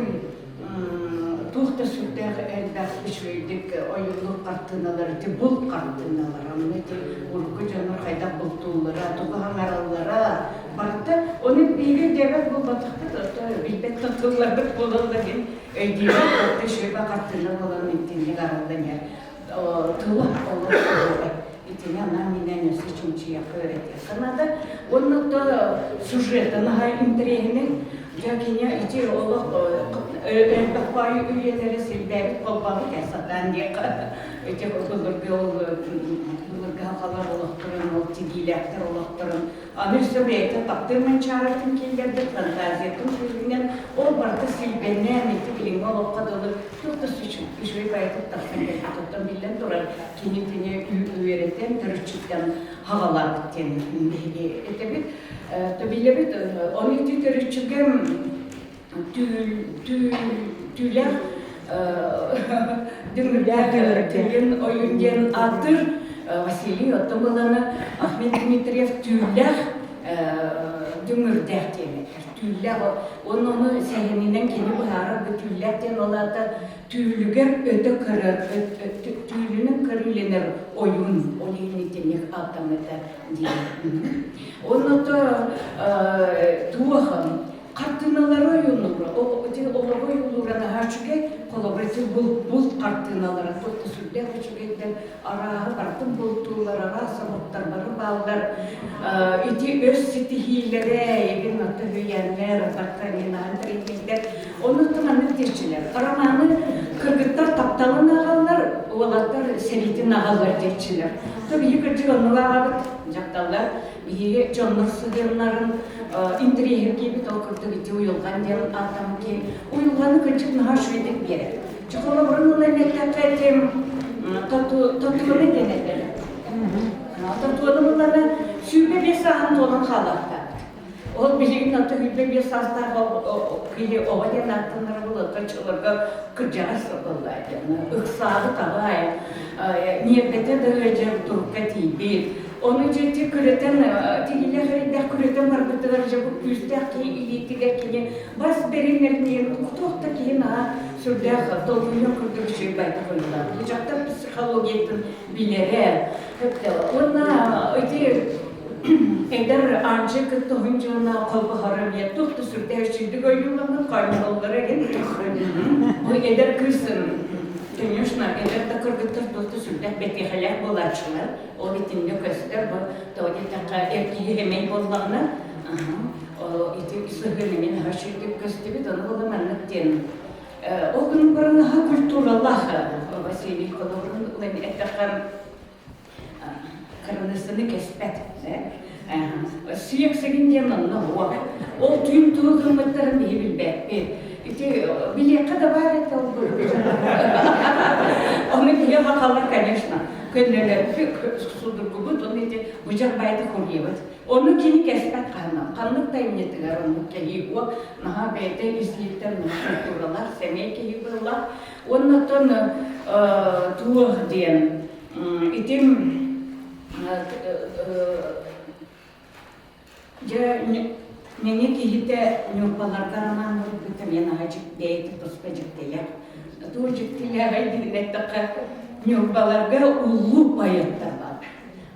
туох да сүрдээх элбэх үчүгэйдик ойуулук хартыыналар ити булт хартыыналара онно ити урукку дьоннор хайдах бултууллара тугу хаҥараллара барыта ону биһиги өйдөөбөт буолбатахпыт ото билбэт да тылларбыт буолаллар диэн өйдүүбүт орто үчүгэй хартыына буолан итинник арыллан иһэр тыла олох оһуобай. Итини анаан-минээн өссө чинчийиэххэ, үөрэтиэххэ наада. Уонна то сюжета наһаа интэриэһинэй. Дьэ кини ити олох элбэх баайы үйэлэри силбээбит холбообут ээ сатаан диэххэ. Ити былыргы ол былыргы сахалар олохторун, ол тигиилээхтэр олохторун аны өссө бэйэтэ таптыыр манчаарытын киллэрбит фантазиятын күүһүнэн ол барыта силбэннээн ити билиҥҥи олоххо дылы туох да үчүгэй баайытык тахсан кэлбит. Оттон биллэн турар, кини итини үөрэтэн, төрүччүттэн хаҕалаабыт диэн биһиги этэбит. Биллэбит, ону ити төрүччүгэ түүлээх дүҥүрдээх тыгын ойун диэн ааттыыр Василий оттон быланы Ахмед Дмитриев түүлээх дүҥүрдээх диэн этэр. Түүлээх уонна ону сэһэнинэн кини быһаарар бу түүлээх диэн ол аата түүлүгэр өтө көрөр, түүлүнэн көрүүлэнэр ойуун, ол иһин итинник ааттаммыта диэн. Онно то туох хартыыналары ойуулуура, ити олоҕу ойуулуура наһаа үчүгэй, холобур ити булт хартыыналара туох да сүрдээх үчүгэйдэр, арааһы барытын бултууллар, араас омуктар бары бааллар. Ити өс ситиһиилэрэ, эбин аты үһүйээннэр, атахха эмиэ тэрийбиттэр. Оннуттан маннык диэччилэр. Романы кыргыттар тапталын ааҕаллар, уолаттар сэриитин ааҕаллар диэччилэр. То биһиги кырдьык оннук ааҕабыт, дьахталлар. Биһиги дьоннор сыһыаннарын интэриэһиргиибит, ол курдук ити уйулҕан диэн ааттаммыт киһи уйулҕаны кырдьык наһаа үчүгэйдик биэрэр. Чохолобурун ылан эттэххэ ити татуаны диэн этэллэр. Татуаны ыллана 25 сааһын туолан хаалаахтаабыт. Ол билигин аты 25 саастаах киһи оҕо диэн ааттанара буолуоттан чолорго кырдьаҕас буолла ыксаабыт аҕай ньиэрбэтэ да ыалдьар турукка тиийбит. Ону дьэ күрэтэн тигилэх эрийдэх күрэтэн барбытыгар дьэ бу күүстээх киһи илиитигэр кини бас бэринэр туох да киһи наһаа сүрдээх толкуйун курдук үчүгэй байтах ойуулаах. Бу дьахтар психологиятын билэрэ. Уонна ити эдэр Анжи кытта уһун дьыала холбоһоро эмиэ туох да сүрдээх үчүгдүк ойууламмыт хоймоллоро эгин. Бу эдэр кыыс конечно, эдэр да кыргыттар туох да сүрдээх бэтиэхэлээх буолааччылар. Ол итиннэ көстөр бу тоҕо диэтэххэ эр киһи эмэй буоллаҕына ити сыһыан эмиэ наһаа үчүгэйдик көстүбүт. Ону була маннык диэн ол гынан баран наһаа культуралаах Василий холобурун ылан эттэххэ кырыныссыны кэспэт сиэксэгин диэн онно уох ол түүн тугу гыммыттарын биһи билбэппит ити билиэххэ да баар этэ ол ону киһи хахалар конечно көннөлөрбүт судургубут ону ити быдьар байды хурьебыт ону кини кэспэт хаһынан ханнык да иннитигэр оннук кэһии уо наһаа бэйэтэ ислииттэн культуралаах сэмэй киһи буолла уонна оттон туох диэн итим Дьэ, мэҥэ киһитэ Ньурбаларга роман суруйбута эмиэ наһаа бэйэтэ туспа дьиктилээх. Туох дьиктилээҕэй диэн эттэххэ, Ньурбаларга улуу поэттар бааллар.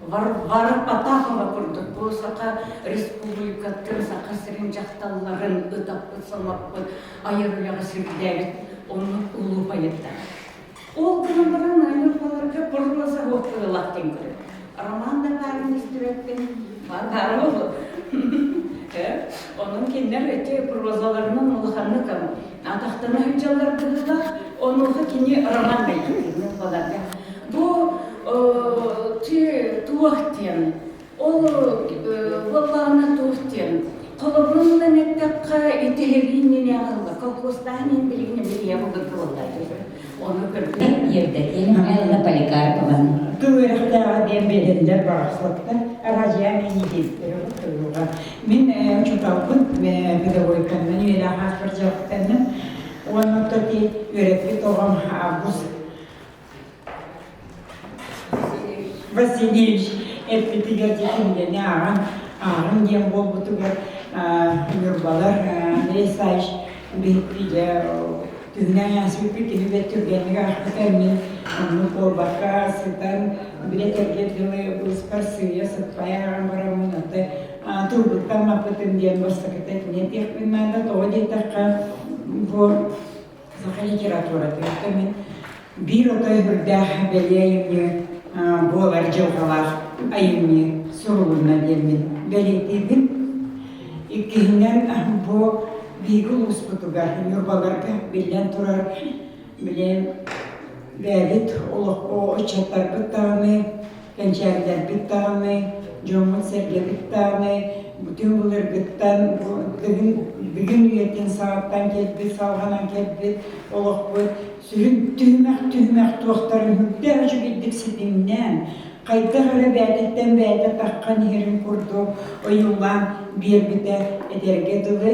Варвара Потапова курдук бу Саха Республикатын, Саха сирин дьахталларын ытаппыт-сомоппут, айар үлэҕэ сирдээбит оннук улуу поэттар. Ол гынан баран Ньурбаларга проза уоттарылах диэн көрөр. Роман да баарын истибэппин, баара буолуо. Онон кинилэр эти прозаларынан улаханнык атахтана сылдьаллар быһыылаах. Онуоха кини роман бэйэтин Ньурбаларга. Бу туох диэн Ол буоллаҕына туох диэн, холобурунан эттэххэ, ити иннинэ аҕалла колхозтаан иһин билигин билиэ былыргы буолла Ону көрдүм. Евдокия Михайловна Поликарпованы. Тыл үөрэхтээҕэ диэн биэрэллэр барахсаттар Разия Миидиттэр тылга. Мин учууталбын педагогиканнан үөрэх ааспар дьарыктанным. Уонна тоти үөрэппит оҕом Август Васильевич эппитигэр дьэ кинигэни ааҕан, ааҕыҥ диэн буолбутугар Ньурбалар Андрей Исаевич биһикки дьэ түһүнэн ааспыппыт кини бэрт түргэнник аахпыта мин оннук буолбакка сытан били этэргэ дылы быыспар сыыйа сыппай ааҕан бараммын аты тылбыттан маппытым диэн бастакыта кини этиэхпин наада тоҕо диэтэххэ бу Саха литературатыттан мин биир отой үрдээх бэлиэ айымньы. буолар дьылҕалаах айымньы сурулунна диэммин бэлиэтиибин. Иккиһинэн, бу биһиги улууспутугар, Ньурбаларга биллэн турар, билэн бэйэбит олоххо ыччаттарбыт даҕаны, кэнчээрилэрбит даҕаны, дьоммут-сэргэбит даҕаны бүтүн былыргыттан бүгүн бүгүн үйэтин саҕаттан кэлбит, салҕанан кэлбит олохпут сүрүн түһүмэх-түһүмэх туохтарын үрдээх үчүгэйдик ситимнээн, хайдах эрэ бэйэтиттэн бэйэтэ таххан иһэрин курдук ойуулаан биэрбитэ этэргэ дылы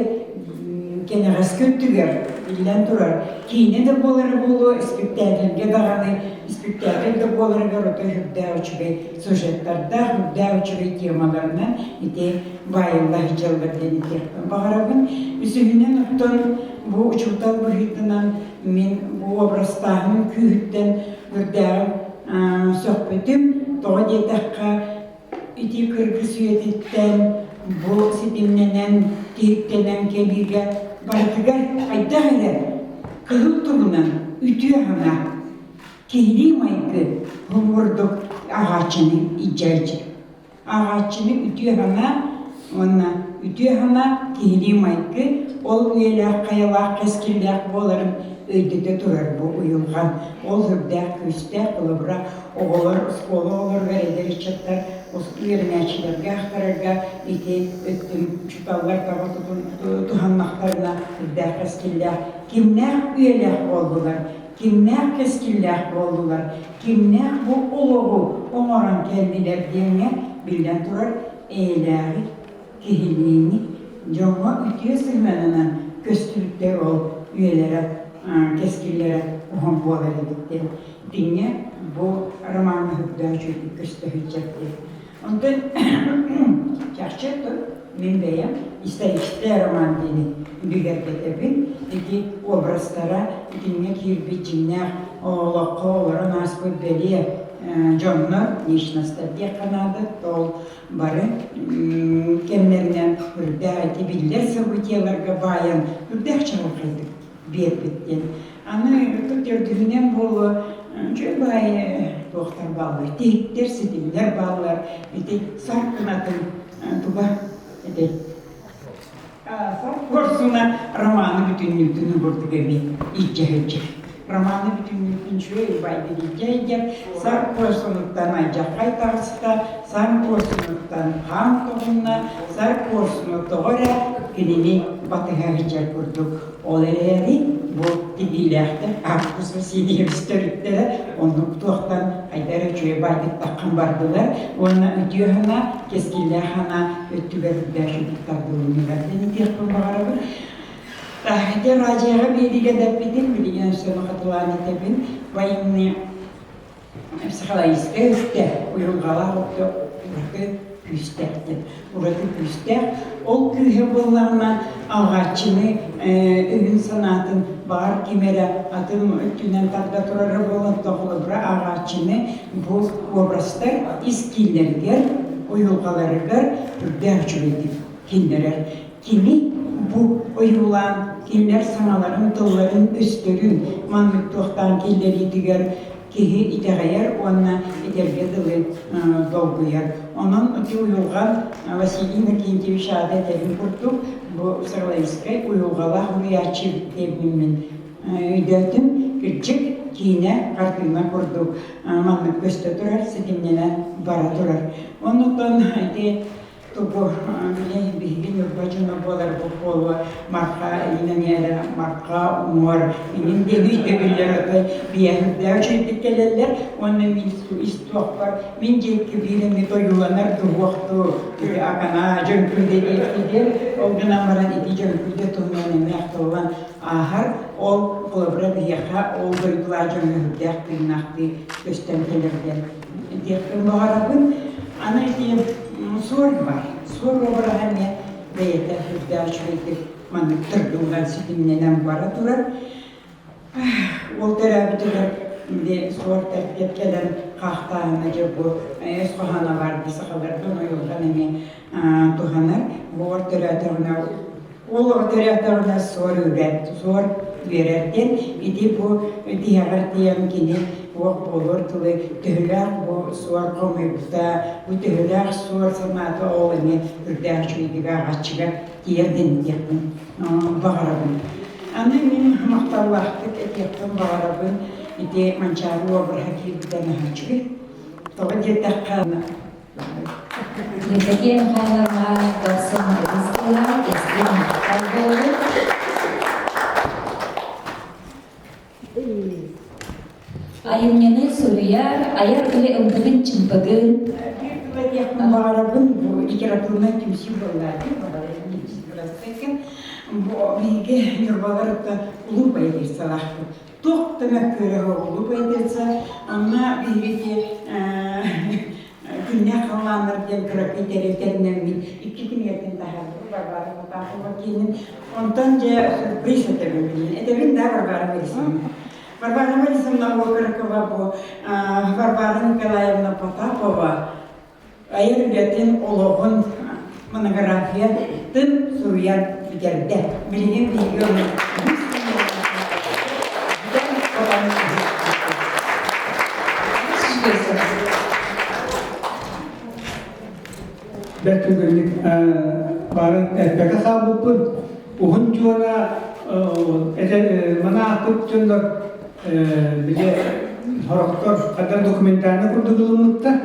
кэнэҕэски өттүгэр биллэн турар киинэ да буолара буолуо испиктээкилгэ даҕаны испиктээкил да буоларыгар ото үрдээх үчүгэй сюжеттардаах үрдээх үчүгэй темаларынан ити баайылла сылдьаллар диэн этиэхпин баҕарабын үсүһүнэн оттон бу учуутал быһыытынан мин бу образтааһыным күүһүттэн үрдээҕин сөхпүтүм. Тоҕо диэтэххэ, ити кыргыс үйэтиттэн бу ситимнэнэн, тиһиктэнэн кэлиигэ барытыгар хайдах эрэ кыһыл туһунан үтүө санаа, киһилии майгы курдук аҕааччыны илдьээччи. Ааҕааччыны үтүө санаа уонна үтүө санаа киһилии майгы ол үйэлээх хайалаах кэскиллээх буоларын өйдөтө турар бу уйулҕан. Ол сүрдээх күүстээх холобура оҕолор оскуола оҕолоругар эдэр ыччаттар үөрэнээччилэргэ аахтарарга ити өттүн учууталлар таба туһаннахтарына сүрдээх кэскиллээх кимнээх үйэлээх буоллулар кимнээх кэскиллээх буоллулар кимнээх бу олоҕу оҥорон кэллилэр диэҥҥэ биллэн турар эйэлээҕи, киһилиини, дьоҥҥо үтүө сыһыанынан көстүбүттэр ол үйэлэрэ, кэскиллэрэ уһун буолар эбит диэн. Итиннэ бу ромаҥҥа үрдээх үчүгэйдик көстө сылдьар диэн. Онтон чахчы мин бэйэм историческай роман диэни бигэргэтэбин. Ити образтара итиннэ киирбит дьиҥнээх олоххо олорон ааспыт бэлиэ дьоннор, личностар диэххэ наада. Ол бары кэмнэринэн үрдээх ити биллэр событиеларга баайан үрдээх чаҕылхайдык биэрбит диэн. Аны төрдүһүнэн буолуо үчүгэй баайы туохтар бааллар, тиһиктэр, ситимнэр бааллар. Ити саркынатын туга этэй? Сар куорсуна романы бүтүннүүтүн курдук эми илдьэ сылдьар. Романы бүтүннүүтүн үчүгэй убайды илдьэ сылдьар. Сар куорсунуттан алдьархай таҕыста, сар куорсунуттан хаан тоҕунна, сар куорсуну тоҕо эрэ кинини батыһа сылдьар курдук. Ол эрээри бу тигиилээхтэр Август Васильевич төрүттэрэ оннук туохтан хайда эрэ үчүгэй баайдыктаххын бардылар уонна үтүө санаа, кэскиллээх санаа өттүгэр үрдээх үчүгэй тардылыннылар диэн этиэхпин баҕарабын. Ити радиоҕа биэриигэ да эппитим, билигин өссө хатылаан этэбин. Военные психологическай өттө, уйулҕалаах өттө ураты күүстээх диэн. Ураты күүстээх. Ол күүһэ буоллаҕына ааҕааччыны өйүн-санаатын баҕар ким эрэ атын өттүнэн тарда турара буолан холобура ааҕааччыны бу образтар ис кииннэригэр, уйулҕаларыгар үрдээх үчүгэйдик киллэрэр. Кини бу ойуулаан кинилэр саҥаларын, тылларын, өстөрүн маннык туохтаан киллэриитигэр киһи итэҕэйэр уонна этэргэ дылы долгуйар. Онон ити уйулҕан Василий Иннокентьевич аата этэрин курдук бу Сырлайскай уйулҕалаах уһуйааччы диэбин мин өйдөөтүм. Кырдьык, киинэ, хартыына курдук маннык көстө турар, ситимнэнэ бара турар. Оннуттан ити Тугу били биһиги Ньурба дьоно буоларбыт буолуо, Марха инэн эрэ Марха уҥуор инин диэн өйдөбүллэр отой биэһирдээх үчүгэйдик кэлэллэр уонна мин ис туохпар мин диэки биир эмит ойууланар дуһуохтуу ити акана дьөҥкүүдэ диэки диэн ол гынан баран ити дьөҥкүүдэ туһунан эмиэ ахтыллан ааһар ол холобура биһиэхэ ол дойдулаах дьоҥҥо сүрдээх тыыннаахтыы көстөн кэлэр диэн диэхпин баҕарабын. Аны ити суор бар. Суор уобараһа эмиэ бэйэтэ сүрдээх үчүгэйдик маннык тыргыллан ситимнэнэн бара турар. Уол төрөөбүтүгэр били суор тэргиэт кэлэн хаахтааһына дьэ бу өс хоһооно баар дии сахаларга ойулҕан эмиэ туһанар. Буор төрөөтөҕүнэ Ол оҕо төрөөтөҕүнэ суор үрэр, суор үөрэр диэн ити бу тиһэҕэр тиийэн кини туох буолуор тылы төһөлөөх бу суор хомуйбута, бу төһөлөөх суор санаата ол эмиэ үрдээх үчүгэйдик ааҕааччыга тиэрдин диэхпин баҕарабын. Аны мин махталлаахтык этиэхпин баҕарабын ити Манчаары уобараһа киирбитэ наһаа үчүгэй. Тоҕо диэтэххэ Евдокия Михайловна Дорсун Рыскыла, Эстин махтал буолун. Айымньыны суруйар, айар үлэ ымпыгын-чымпыгын. Биир тыл этиэхпин баҕарабын, бу литературнай түмсүү буоллаати, бу биһиги Ньурбалар улуу поэтессалаахпыт. Туох да мөккүөрэ суох улуу поэтесса. Онно биһиги Күннээх халлааннар диэн кыракый тэрилтэринэммит икки кинигэтин таһаарбыт Варвара Потапова киинин. Онтон дьэ сюрприз этэбин билин. Этэбин да Варвара Борисовна. Варвара Борисовна Окорокова бу Варвара Николаевна Потапова айар үлэтин олоҕун монографиятын суруйан бүтэрдэ. Билигин биһиги ону Бэрт түргэнник баарын эппэкэ хаалбыппын. Уһун дьуона мана аахпыт дьоннор били сорохтор ханна документальнай курдук ылыммыттар.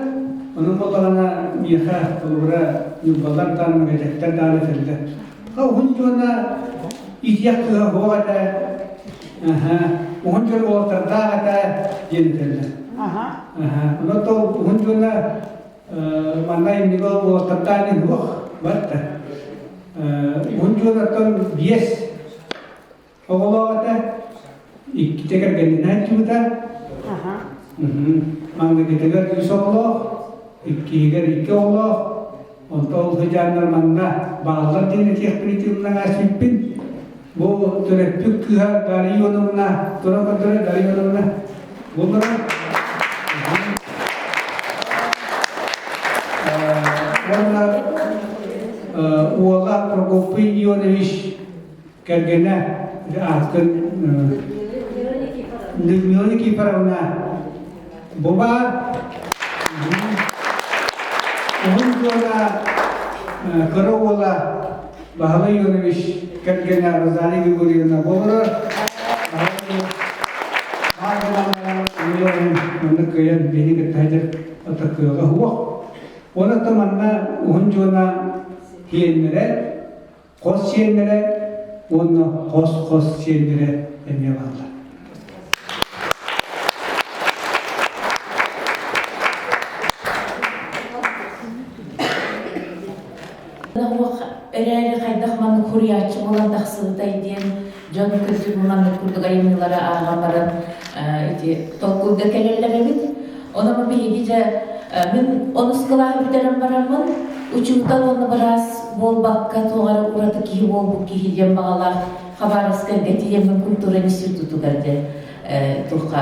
Онон буоллаҕына миэхэ холобура ньурбалар даҕаны мэгэдьэктэр даҕаны этэллэр. Уһун дьуона итиэх кыһа суох этэ, уһун дьон уолаттардаах этэ диэн этэллэр. Онон то уһун дьуона манна иннигэ уолаттардаах иһин суох барта. Уһун дьуонаттан биэс оҕолоох этэ, иккитэ кэргэнинээн чыбыта. Маҥнайгытыгар үс оҕолоох, иккиһигэр икки оҕолоох, онтон ол сыдьааннар манна бааллар диэн этиэхпин итиннэ сиппин. Бу төрөппүт кыыһа Дарья Ивановна, туран көрдөрө Дарья Ивановна буоллара. Уонна уола Прокопий Ионович кэргэнэ аатын Людмила Никифоровна бу баар. Уһун уола кыра уола Баһылай Ионович кэргэнэ Розалия Григорьевна буолар. Манна кыайан биһи кытта сылдьар кыаҕа суох. Онон манна уһун дьуона тиэннэрэ хос сиэннэрэ уонна хос-хос сиэннэрэ эмиэ бааллар. Эрээри хайдах маннык хуруйааччы буолан тахсыбытай диэн дьон кырдьык маннык курдук айымньылары ааҕан баран ити толкуйга кэлэллэр эбит. Онон биһиги дьэ мин онус кылааһы бүтэрэн бараммын учуутал уонна быраас буолбакка туох эрэ ураты киһи буолбут киһи диэн баҕалаах Хабаровскайга тиийэммин культура институтугар дьэ туохха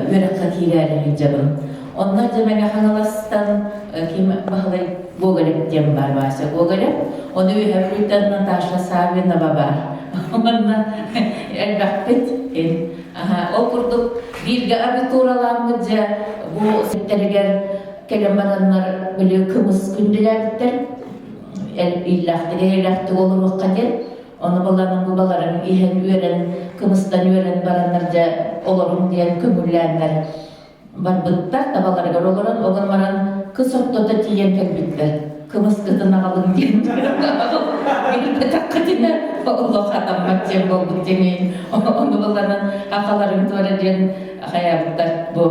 үөрэххэ киирээри сылдьабын. Онно дьэ Мэҥэ Хаҥаластан ким Баһылай Гоголев диэн баар Вася Гоголев. Ону үөһэ Бүлүүттэн Наташа Саввинова баар. Онно элбэхпит. Ол курдук бииргэ абитуралааммыт дьэ бу ситтэригэр кэлэн бараннар били кымыс күндүлээбиттэр. Иллээхтик эйэлээхтик олоруохха диэн. Ону баланан бу баларын иһэн үөрэн, кымыстан үөрэн бараннар дьэ олорум диэн көҥүллээннэр барбыттар, табаларыгар олорон, огон баран кыс ортото тиийэн кэлбиттэр. Кымыскытын аҕалыҥ диэн билбэтэххитинэ олох хатаммат диэн буолбут диэн ону баланан акаларын туора диэн хайаабыттар бу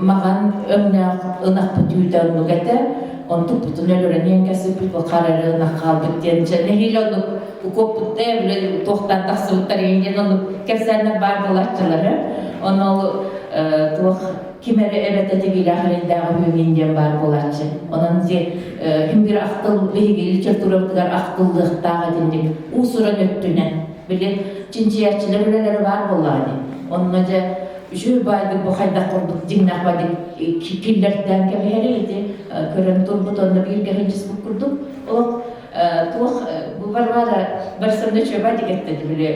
маҕан өҥнөөх ынахпыт үүтэ оннук этэ онтукпутун өлөрөн иһэн кэсиппит бу хара ынах хаалбыт диэн дьэ нэһиилэ оннук укуоппутта били туохтан тахсыбыттар иһин диэн оннук кэпсээннэр баар буолааччылары ону ол туох ким эрэ эбэтэ тигиилээх эрэйдээх үһү диэн баар буолааччы онон ди ким бир ахтыл биһиги литературабытыгар ахтыллыахтаах этинник уус-уран өттүнэн били чинчийээччилэр үлэлэрэ баар буоллаҕа дии онно дьэ үчүгэй баайдык бу хайдах курдук дьиҥнээх баайдык киллэртээн кэбиһэрий ити көрөн турбут онно бииргэ сылдьыспыт курдук олох туох бу Варвара Борисовна үчүгэй баайдык этте били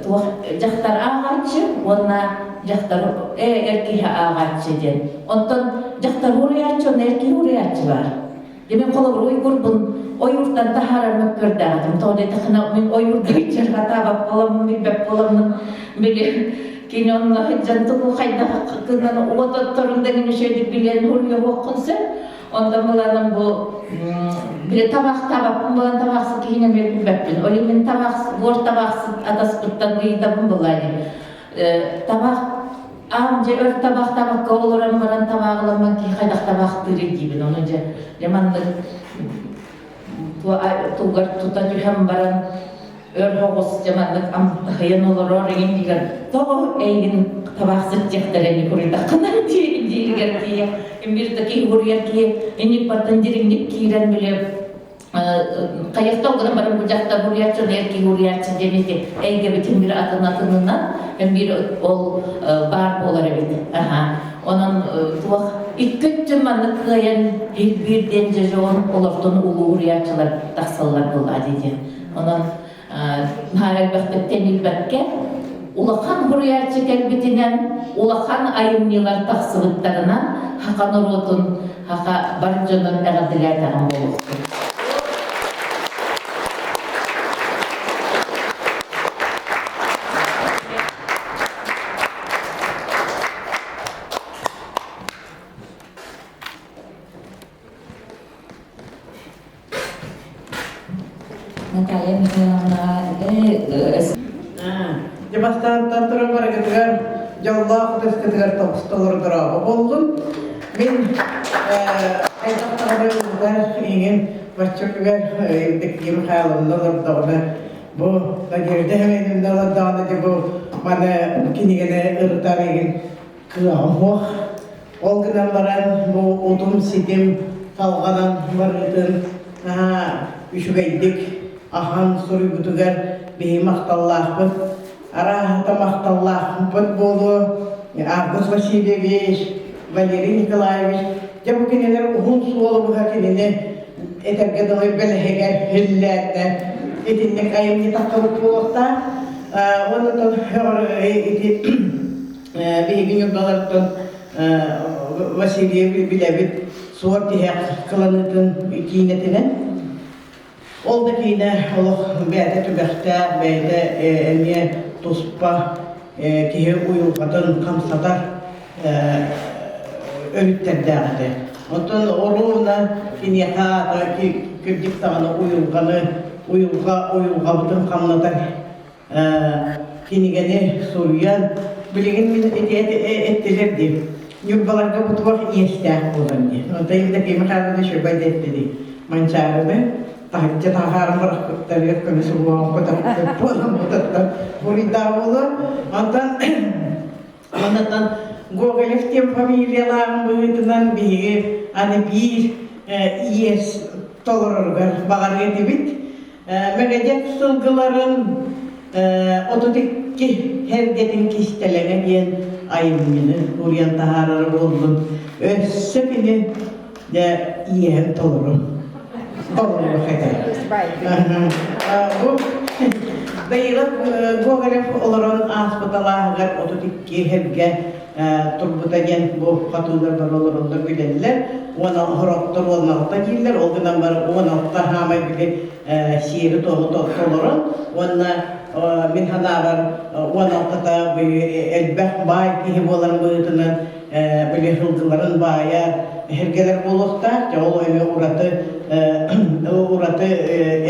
туох дьахтар ааҕааччы уонна дьахтар эр киһи ааҕааччы диэн. Онтон дьахтар уруйааччы уонна эр киһи уруйааччы баар. Дьэ мин холобур уйгурбун ойууртан таһаарар мөккүөрдээҕитим. Тоҕо диэтэххинэ мин ойуурга иччэрҕатаабат буоламмын, билбэт буоламмын били кини онно сылдьан тугу хайдах гынан уот отторун да үчүгэйдик билэн уруйуоххун сөп. Онтон буланым бу били табаахтаабаппын булан табаахсыт киһини эмиэ билбэппин. Ол иһин мин табаах буор табаахсыт атаспыттан ыйытабын булаайым. Табаах аам дьэ өр табаахтаабакка олорон баран табааҕыламмын киһи хайдах табаахтыырый диибин. Ону дьэ дьэ маннык тугар тута түһэн баран өр соҕус дьэ маннык амтаһыйан олорор игин дигэр тоҕо эйигин табаахсыт диэхтэрэ ини куруйдаххына дииригэр тиийэ бир да киһи уруйар киһи инник бартан дириҥник киирэн били хайахта гынан баран бу дьахтар уруйааччы эр киһи уруйааччы диэн ити эйгэбитин бир атын атынынан бир ол баар буолар эбит аха онон туох икки өттүн маннык кыайан биир диэн дьэжон олортон улуу уруйааччылар тахсаллар буоллаа дии Онон наһаа элбэхтик тэнийбэккэ, улахан суруйааччы кэлбитинэн, улахан айымньылар тахсыбыттарынан саха норуотун, саха бар дьонун эҕэрдэлээтэҕим буолуохтун. Наталья Михайловна, Дьэ бастаантан туран барыгытыгар дьоллоох ытыскытыгар толордорообо буоллун. Мин хайдах даҕаны ылбар иҥин бачча үгэр Евдокия Михайловна олордоҕуна бу Надежда Семеновна олордоҕуна дьэ бу маны кинигэни ырытар игин кыаҕым суох. Ол гынан баран бу утум-ситим салҕанан барыытын наһаа үчүгэйдик ахан суруйбутугар биһи махталлаахпыт. Арааһата махталлаахпыт буолуо Август Васильевич, Валерий Николаевич. Дьэ бу кинилэр уһун суолу быһа кинини этэргэ дылы бэлэһигэр хиллээтэ итинник айымньы тахсыбыт буолуохтаах. Уонна ити биһиги Ньурбалартан Васильев билэбит суор тиһэх кыланыытын киинэтинэн. Ол да киинэ олох бэйэтэ түгэхтээх, бэйэтэ эмиэ туспа киһи уйулҕатын хамсатар өрүттэрдээх этэ. Оттон оруобуна киниэхэ аата кырдьык даҕаны уйулҕаны, уйулҕа уйулҕабытын хамнатар кинигэни суруйан, билигин мин ити эттилэр дии, Ньурбаларга бу туох иэстээх буолан дии. Онтон Евдокия Михайловна Шөбай да этти дии, Манчаарыны таһыччы таһааран бырахпыттарыгар көмүс уҥуоҕун көтөхпүт буолан бутаттан буруйдаах буолуо. Онтон онтон Гоголев диэн фамилиялааҕын быһыытынан биһиги аны биир иэс толороругар баҕарыа этибит. Мэгэдьэк сылгыларын 32 эргэтин кистэлэҥэ диэн айымньыны уруйан таһаарара буоллун. Өссө кини дьэ иэһин толору толоруох этэ. Бу Даилов Гоголев олорон ааспыт алааһыгар 32 эргэ турбута диэн бу хотуулар бары олороллор билэллэр. Уон сороктор 16 дииллэр, ол гынан баран 16 хаамай били сиэри-туому толорон уонна мин санаабар 16-та элбэх баай киһи буоларын быһыытынан били сылгыларын баайа эһэргэлэр буолуохтаах. Дьэ ол эмиэ ураты ураты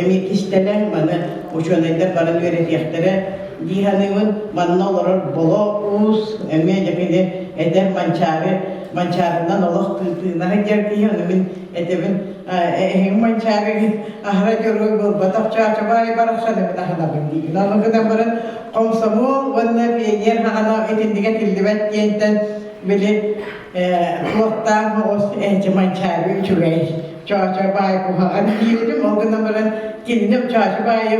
эмиэ кистэлэҥ маны учуонайдар баран үөрэтиэхтэрэ дии саныыбын. Манна олорор Боло Уус эмиэ дьэ кини эдэр Манчаары Манчаарынан олох тыына сылдьар киһи, ону мин этэбин эһиги Манчаарыгыт аһара дьоруой буолбатах Чаачабаай барахсаныбын аһынабын диибин. Ону гынан баран комсомол уонна пионер хаҕана итиннигэ тиллибэт диэнтэн били туохтаах оҕус эчи Манчаары үчүгэй Чоочо баай куһаҕан диирим. Ол гынан баран кинини Чоочо баайы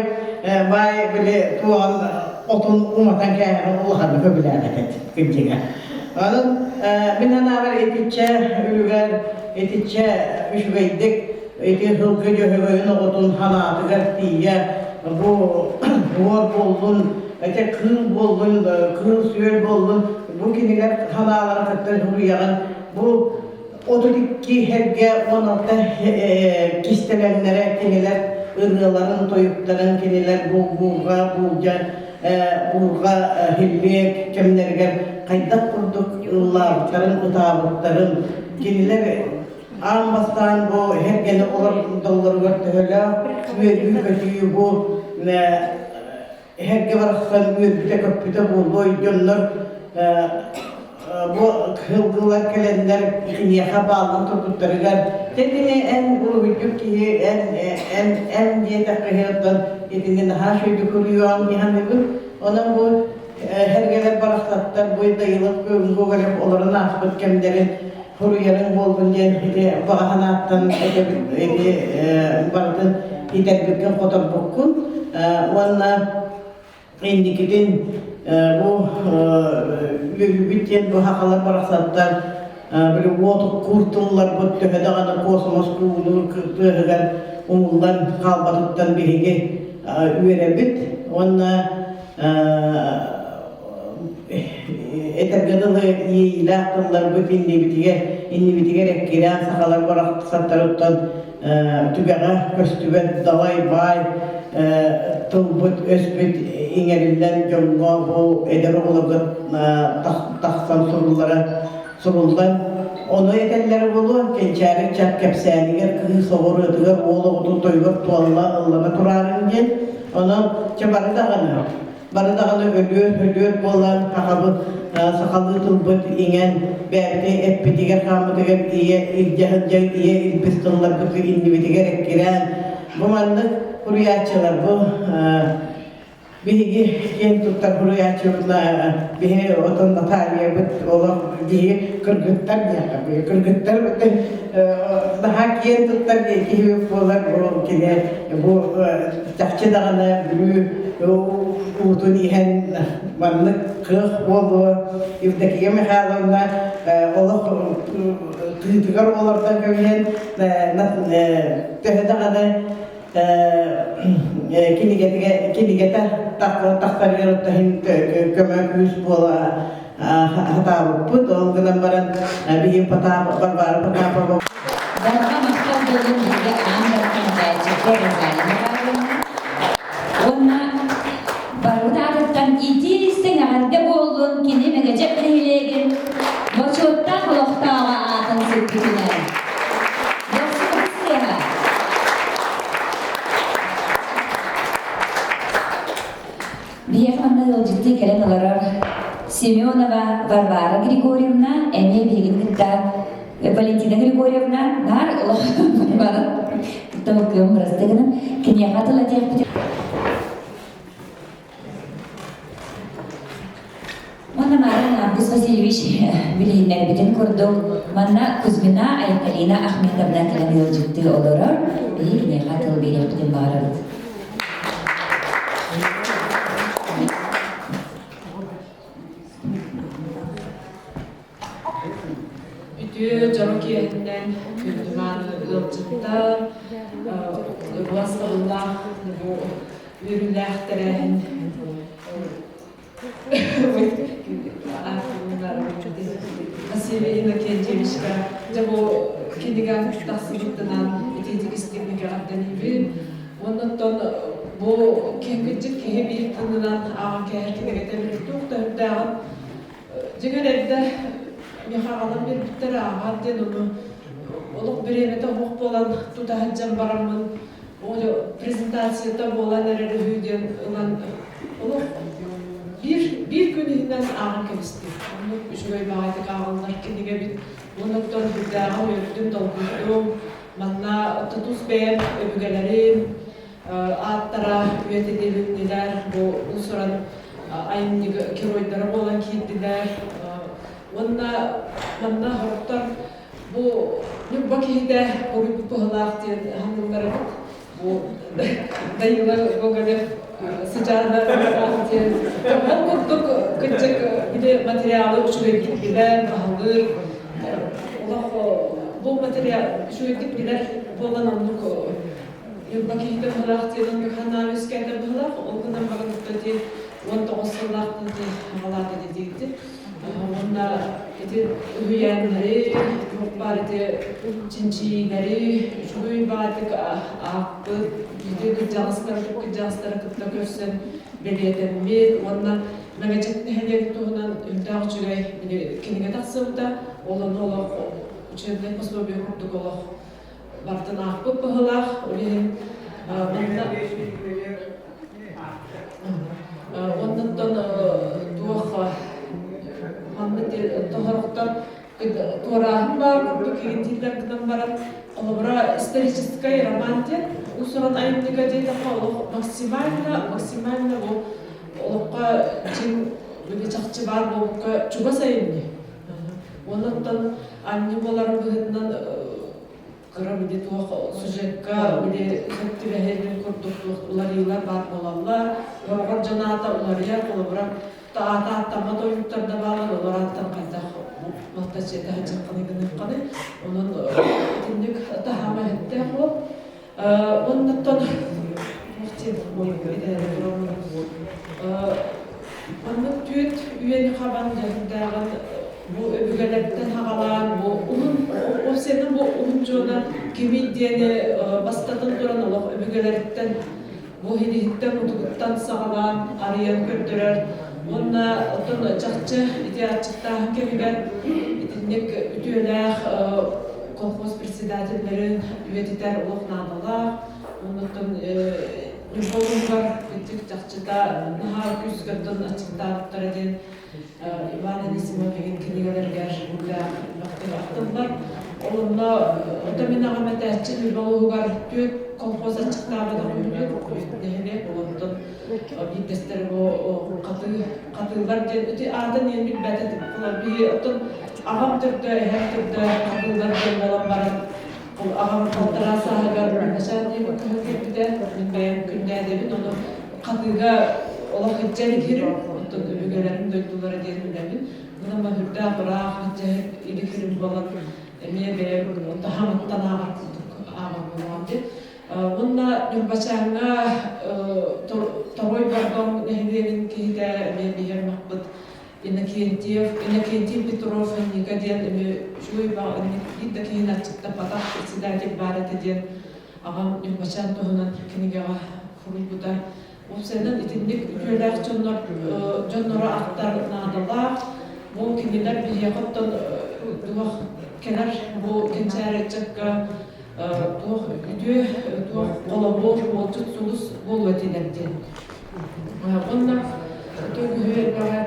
баай били туоҕун отун уматан кээһэрин улаханнык сөбүлээбэт этэ кырдьыга. Онон мин санаабар итиччэ үлүгэр, итиччэ үчүгэйдик ити сылгы дьөһөгөйүн оҕотун санаатыгар тиийэ бу буор буоллун, ити кыыл буоллун, кыыл-сүөл буоллун. Бу кинилэр санааларын кытта суруйаҕын. Бу 32 эргэ 16 кистэлэҥнэрэ кинилэр ырыаларын, тойуктарын кинилэр булгуурга, буулдьа, буурҕа һиллиэ кэмнэригэр хайдах курдук ыллаабыттарын, ытаабыттарын кинилэр аан бастаан бу эргэни олордоллоругар төһөлөөх үөрүү-көтүү бу эһэргэ барахсан үөрбүтэ-көппүтэ буолуой дьоннор бу кыһылгылар кэлэннэр киниэхэ бааллан турбуттарыгар тэтини эн уруһуйдук киһи эн эн эн диэтэххэ оттон итини наһаа үчүгэйдик суруйуоҕун дии онон бу эргэлэр барахсаттар бу Дайылык Гоголев олорон ааспыт кэмнэрин суруйарын буоллун диэн ити баҕа санааттан этэбит ити барытын итэрбиккин хоторбуккун уонна инникитин бу үөрүүбүт диэн бу сахалар барахсаттар били уот кууртулларбыт төһө даҕаны космос куунуур тыаһыгар умуллан хаалбатыттан биһиги үөрэбит уонна этэргэ дылы иэйиилээх тылларбыт иннибитигэр иннибитигэр эккирээн сахалар барахсаттарыттан түгэҕэ көстүбэт далай баай тылбыт өспүт иҥэриллэн дьоҥҥо бу эдэр оҕолорго тахсан суруллара суруллан ону этэллэрэ буолуо кэнчээри ыччат кэпсээнигэр кыыс оҕуруотугар уол оҕотун тойугар туолла ыллана тураарын диэн онон чэ бары даҕаны бары даҕаны өлүөр өлүөр буолан сахабыт сахалыы тылбыт иҥэн бэйэбити эппитигэр хааммытыгар ийэ илдьэ сылдьан ийэ илбис тылларбыт иннибитигэр эккирээн бу маннык суруйааччылар бу биһиги киэн туттар суруйааччыбытына биһи отон Натальябыт олох биһи кыргыттар диэххэ биһи кыргыттар наһаа киэн туттар киһи буолар бу кини бу чахчы даҕаны Бүлүү уутун иһэн маннык кыах буолуо Евдокия Михайловна олох тыытыгар олордон кэбиһэн төһө даҕаны кинигэтэ тахсарыгар көмө күүс буола хатаабыппыт. Ол гынан баран биһиги Потапов, Варвара Потапова Барҕа махтал буолун биһиги аан дархан бэйэччиккэ Розалия Михайловна уонна барыбыт аатыттан иитии-истиҥ эҕэрдэ буоллун кини Мэгэдьэк нэһилиэгин бочуоттаах олохтооҕо аатын сүкпүтүнэн. Дохсун сыаһа. Биһиэхэ манна ыалдьыттыы кэлэн олорор Семенова Варвара Григорьевна эмиэ биһигин кытта Валентина Григорьевна наар Варвара кытта кыам бырастыы гынан киниэхэ тыл этиэхпит. Уонна Мааран Август Васильевич билиһиннэрбитин курдук манна Кузьмина Айталина Ахметовна кэлэн ыалдьыттыы олорор. Биһиги киниэхэ тыл биэриэхпитин баҕарабыт. Үтүө дьоро киэһэтинэн күндү-мааны ыалдьыттар, убаастабыллаах бу үөрүүлээх тэрээһин Василий Иннокентьевичка дьэ бу кинигэ тахсыбытынан итиитик истиҥник эҕэрдэлиибин. Уонна оттон бу киһи киһи биир тылынан ааҕан кээһэр кинигэтэ туох да үрдээҕин дьиҥэр эрдэ миэхэ аҕалан биэрбиттэр ааҕаар диэн ону олох бириэмэтэ оһох буолан тута сылдьан бараммын ол презентацията буолан эрэр үһү диэн ылан олох биир биир күн иһинэн ааҕан кэбистим. Оннук үчүгэй баҕайытык ааҕыллар кинигэбит. Уонна оттон үрдээҕи үөрдүм, долгуйдум. Манна тутус бэйэм өбүгэлэрим ааттара үйэтитилиннилэр. Бу уус-уран айымньы геройдара буолан киирдилэр. Уонна манна сорохтор бу Ньурба киһитэ уруйбут быһылаах диэн ханыылларыбыт. Бу Данила Гоголев сыдьаана диэн. Ол курдук кырдьык били материалы үчүгэйдик билэр, баһылыыр. Олох бу материал үчүгэйдик билэр буолан оннук Ньурба киһитэ быһылаах диэн оннук санаа үөскээтэ быһылаах. Ол гынан баран ити 19 сыллаахтан аҕалаата диэбитим. Уонна ити үһүйээннэри, туох баар ити чинчийиилэри үчүгэй баҕайытык аахпыт, ити кырдьаҕастары кырдьаҕастары кытта көрсөн бэлиэтэммит уонна Мэҥэдьэк нэһилиэгин туһунан үрдээх үчүгэй кинигэ тахсыбыта. Ол ону олох учебнай пособие курдук олох бартын аахпыт быһыылаах. Ол иһин манна Оннуттан туох маннык тоһорохтор туорааһын баар курдук кигинтииллэр гынан баран холобура историческай роман диэн уус-уран айымньыга диэтэххэ олох максимально максимально бу олоххо дьиҥ били чахчы баар буолбукка чугас айымньы. Оннуттан анньы буоларын быһыытынан кыра били туох сюжекка били сөп түбэһэрин курдук туох уларыйыылар баар буолаллар. Хороҕор дьон аата уларыйар, холобура аата ааттаммат ойууттар да бааллар, олор ааттан хайдах малтаччыта сылдьаххыный гыныаххыный. Онон итинник таһаама иһиттээх уол. Оннуттан Маннык түөрт үйэни хабан дьаһайдааҕын бу өбүгэлэртэн хаҕалаан бу уһун офсены бу уһун дьуона кимий диэни бастатан туран олох өбүгэлэриттэн бу иһиттэн мутугуттан саҕалаан арыйан көрдөрөр уонна оттон чахчы ити аччыктааһын кэмигэр итинник үтүөлээх колхоз председателлэрин үйэтитэр олох наадалаах оннуттан Ньурба улууһугар кырдьык чахчыта наһаа күүскэ оттон аччыктаабыттара диэн Иван Анисимов игин кинигэлэригэр үрдээх элбэхтик ахтыллар. Ол онно ото мин аҕам этээччи Ньурба улууһугар түөрт колхоз аччыктаабатах үһү нэһилиэк олортон биирдэстэрэ бу хатыы хатыылар диэн ити аатын иэн билбэт этим. Биһи оттон аҕам төрдө, эһэм төрдө хатыылар диэн буолан баран Ол аҕам балтараа сааһыгар начальник көһөн кэлбитэ. Мин бэйэм күннээдэбин, ону хатыыга олох илдьэн илиһирим. Оттон өбүгэлэрим дойдулара диэн билэбин. Мына үрдээх ыраах илдьэ илиһирим буолан эмиэ бэйэм таһамыттан ааҕар курдук ааҕар буолаҕым диэн. Уонна Ньурбачааҥҥа Тоҕой Бордоҥ нэһилиэгин киһитэ эмиэ биһи аймахпыт Иннокентьев, Иннокентий Петров Ника диэн үчүгэй биир да киһини аччыктаппатах председатель баар этэ диэн аҕам Ньурбачаан туһунан кинигэҕэ суруйбута. Уопсайынан итинник үтүөлээх дьоннор дьонноро ахтар наадалаах. Бу кинилэр биһиэхэ оттон туох кэлэр бу кэнчээри ыччакка туох үтүө туох холобур уолчут сулус буолуо этилэр диэн. Уонна төгүһү элбэҕэ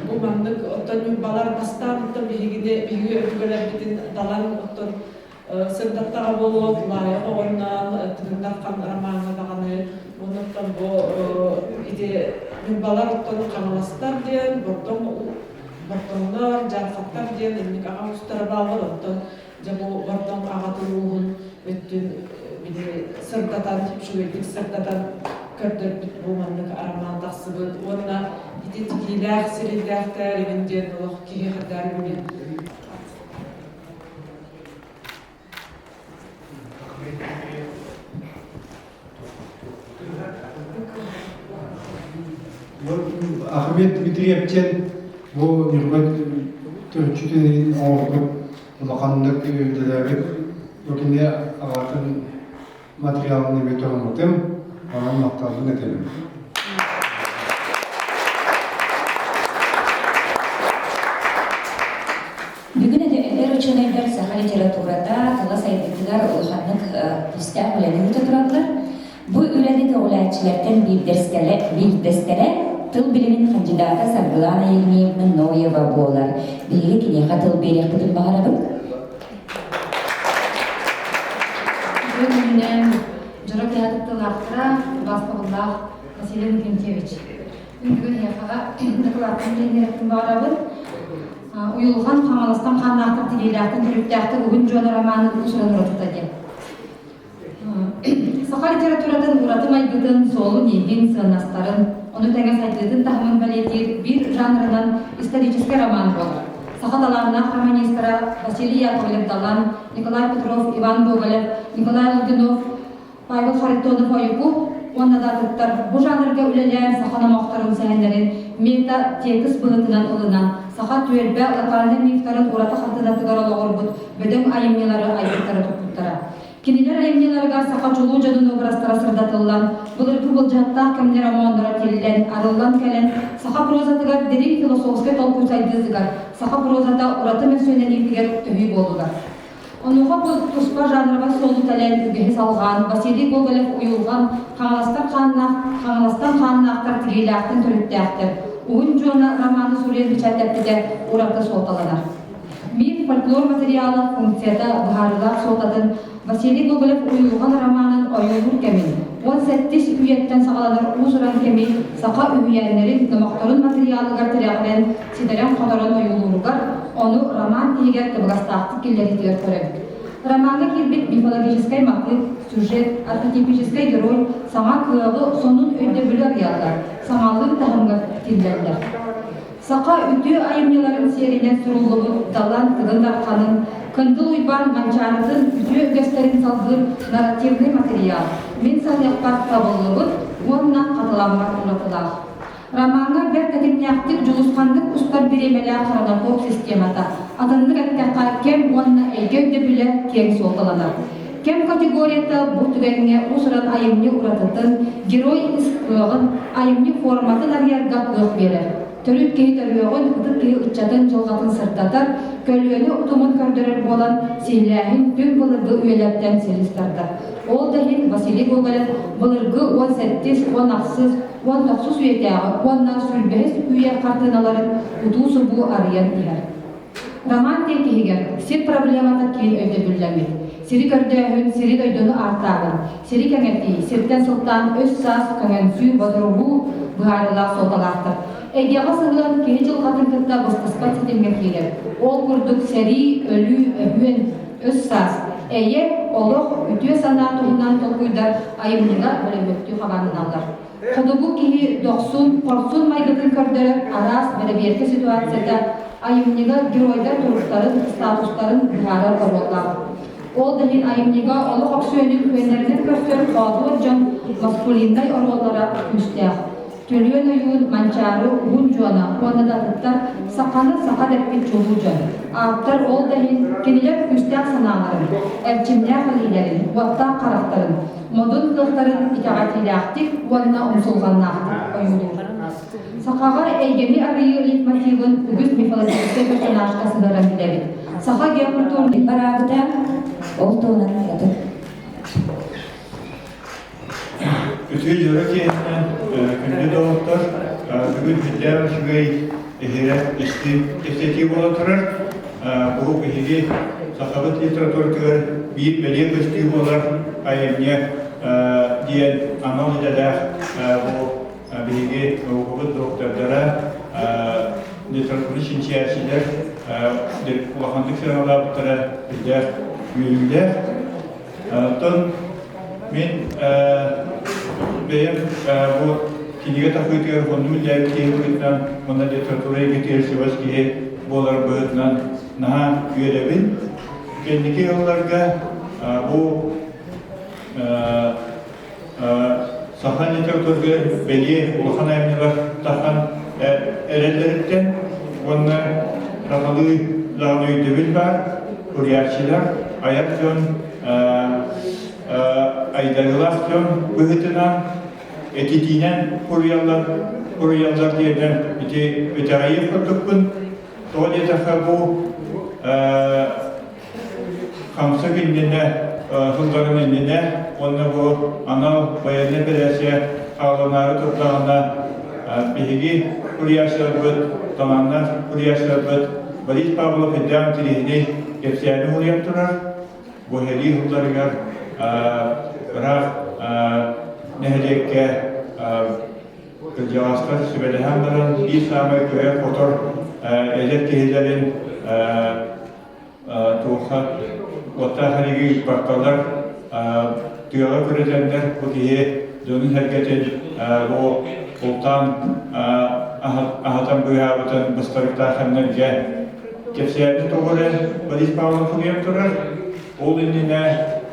Бу маннык оттон ньурбалар бастаан оттон биһигини биһиги өбүгэлэрбитин далан оттон сырдаттаҕа буолуо Тулаайах оҕонноон Тыгын Дархан ромаҥҥа даҕаны уонна бу ити ньурбалар оттон хаҥаластар диэн бордоҥ бордоҥнор дьаархаттар диэн инник аҕа уустара бааллар оттон Дьэ бу Бордоҥ аҕатын ууһун өттүн били сырдатан, үчүгэйдик сырдатан көрдөрбүт бу маннык арамаан тахсыбыт уонна ити тигиилээх сирэйдээхтэр игин диэн олох киһи хардар билин. Ахмед Дмитриев диэн бу Ньурба төрүччүтүн оҥорбут улаханнык үлэлээбит бу кини аҕатын материалын эмиэ туһаммытым онон махталбын этэбин. Бүгүн эдэр учуонайдар саха литературата тыла сайдыытыгар улаханнык күүстээх үлэни ыыта тураллар. Бу үлэни көҕүлээччилэртэн биирдэстэрэ тыл билимин хандьыдаата Саргылаана Еремеевна Ноева буолар. Биһиги киниэхэ тыл биэриэхпитин баҕарабыт. Үтүө күнүнэн дьоро киһи тыллаахтара убаастабыллаах Василий Иннокентьевич. Мин бүгүн эһиэхэҕэ дакылааттан билиһиннэриэхпин баҕарабын. Уйулҕан Хаҥаластан хааннаахтар тигиилээхтэн төрүттээхтэр уһун дьуона романы уус-уран уратыта диэн. Саха литературатын ураты майгытын, суолун-ииһин, сыаннастарын, ону тэҥэ сайдыытын таһымын бэлиэтиир биир жанрынан историческай роман буолар. Саха талааннаах романистара Василий Яковлев-Далан, Николай Петров, Иван Гоголев, Николай Лугинов, Павел Харитонов-Ойуку. уонна да атыттар бу жанрга үлэлээн саха номохторун сэһэннэрин мета-тиэкис быһыытынан ылынан, саха түөлбэ локальнай мифтарын ураты хартыынатыгар олоҕурбут бөдөҥ айымньылары айбыттара туппуттара. Кинилэр айымньыларыгар саха чулуу дьонун образтара сырдатыллан, былыргы былдьаһыктаах кэмнэр омоонноро тиллэн, арыллан кэлэн, саха прозатыгар дириҥ философскай толкуй сайдыытыгар, саха прозата ураты мөссүөннэниитигэр төһүү буоллулар. Онуоха туспа жанровай суолу тэлэн, үгэһи салҕаан, Василий Гоголев уйулҕан Хаҥаластар хааннаах, Хаҥаластан хааннаахтар тигиилээхтэн төрүттээхтэр, Уһун Дьуона романы суруйан бэчээттэппитэ ураты суолталанар. Миф фольклор материала функцията быһаарыылаах суолтатын Василий Гоголев уйулҕан романын ойуулуур кэмин, 17 үйэттэн саҕаланар уус-уран кэми саха үһүйээннэрин номохторун матырыйаалыгар тирэҕирэн ситэрэн-хоторон ойуулууругар, ону роман иһигэр табыгастаахтык киллэриитигэр көрөбүт. Ромаҥҥа киирбит мифологическай матыып, сюжет, архетипическай герой саҥа кыаҕы, сонун өйдөбүлү арыйаллар, саҥалыы таһымҥа киллэрэллэр. Саха үтүө айымньыларын сиэринэн суруллубут Далан Тыгын Дарханын, Кындыл Уйбаан Манчаарытын үтүө үгэстэрин салгыыр нарративнай материал мин саныахпар табыллыбыт уонна хатыламмат уратылаах. Ромаҥҥа бэрт тэтимнээхтик дьулусханнык устар бириэмэлээх хронотоп системата, атыннык эттэххэ, кэм уонна эйгэ өйдөбүлэ киэҥ суолталанар. Кэм категорията бу түгэҥҥэ уус-уран айымньы уратытын, герой ис кыаҕын, айымньы форматын арыйарга кыах биэрэр. Төрүт киһи төрүөҕүн, ытык киһи ыччатын дьылҕатын сырдатар, көлүөнэ утумун көрдөрөр буолан, сиһилээһин түҥ былыргы үйэлэртэн силис тардар. Ол да иһин Василий Гоголев былыргы 17-ис, 18-ыс, 19 үйэтээҕи уонна сүүрбэһис үйэ хартыыналарын утуу-субуу арыйан иһэр. Роман тиэкиһигэр сир проблемата киин өйдөбүллэммит. Сири көрдөөһүн, сири-дойдуну ааттааһын, сири кэҥэтии, сиртэн сылтаан өс-саас көҥөнсүү, бодоруһуу быһаарыылаах суолталаахтар. Эйгэҕэ сыһыан киһи дьылҕатын кытта быстыспат ситимҥэ киирэр. Ол курдук сэрии, өлүү, өһүөн, өс-саас, эйэ, олох, үтүө санаа туһунан толкуйдар айымньыга бөлөһүөктүү хабааннаналлар. Хотугу киһи дохсун, хорсун майгытын көрдөрөр араас бэрэбиэркэ ситуацията айымньыга геройдар туруктарын, статустарын быһаарар оруоллаах. Ол да иһин айымньыга олох өксүөнүн күөннэринэн көрсөр хоодуот дьон маскулиннай оруоллара күүстээх. Төлүөн ойуун, Манчаары, Уһун Дьуона уонна да атыттар саханы саха дэппит чулуу дьон. Ааптар ол да иһин кинилэр күүстээх санааларын, эрчимнээх илиилэрин, уоттаах харахтарын, модун кыахтарын итэҕэтиилээхтик уонна умсулҕаннаахтык ойуулуур. Сахаҕа эйгэни арыйыы лейтмотивын үгүс мифологическай персонажка сыһыаран билэбит. Саха геокультурный Бараабыта ол туһунан ытык. Үтүө дьоро киэһэнэн күндү доҕоттор, бүгүн сүрдээх үчүгэй иһирэх истиҥ кэпсэтии буола турар. Бу биһиги сахабыт литературатыгар биир бэлиэ көстүү буолар айымньы диэн анал идэлээх бу биһиги наукабыт доктордара, литература чинчийээччилэр улаханнык сыаналаабыттара сүрдээх үөрүүлээх. Оттон мин бэйэм бу кинигэ тахыытыгар хоннум үллээбит киһи быһыытынан уонна литература эйгэтигэр чугас киһи буолар быһыытынан наһаа үөрэбин. Кэнники сылларга бу саха литературга бэлиэ улахан айымньылар тахан эрэллэриттэн уонна сахалыы даҕаны өйдөбүл баар, суруйааччылар, айар дьон айдарыылаах дьон быһыытынан этитиинэн суруйаллар, суруйаллар диэн ити итэҕэйиэх курдукпун. Тоҕо диэтэххэ бу хамсык иннинэ, сылларын иннинэ уонна бу анал байыаннай эпэрээссийэ хаалланаары турдаҕына биһиги суруйааччыларбыт, талааннаах суруйааччыларбыт Борис Павлов Ирдээн Кириһини кэпсээни уһуйан турар. Бу сэрии сылларыгар ыраах нэһилиэккэ кырдьаҕастар сүбэлэһэн баран биир саамай кыайар-хотор эдэр киһилэрин туохха уоттаах эриги ыыппаккалар тыаҕа күрэтэннэр бу киһи дьонун-сэргэтин бу бултаан аһатан быыһаабытын быстарыктаах кэмнэргэ кэпсээбит тоҕо эрэ Борис Павлов суруйан турар. Ол иннинэ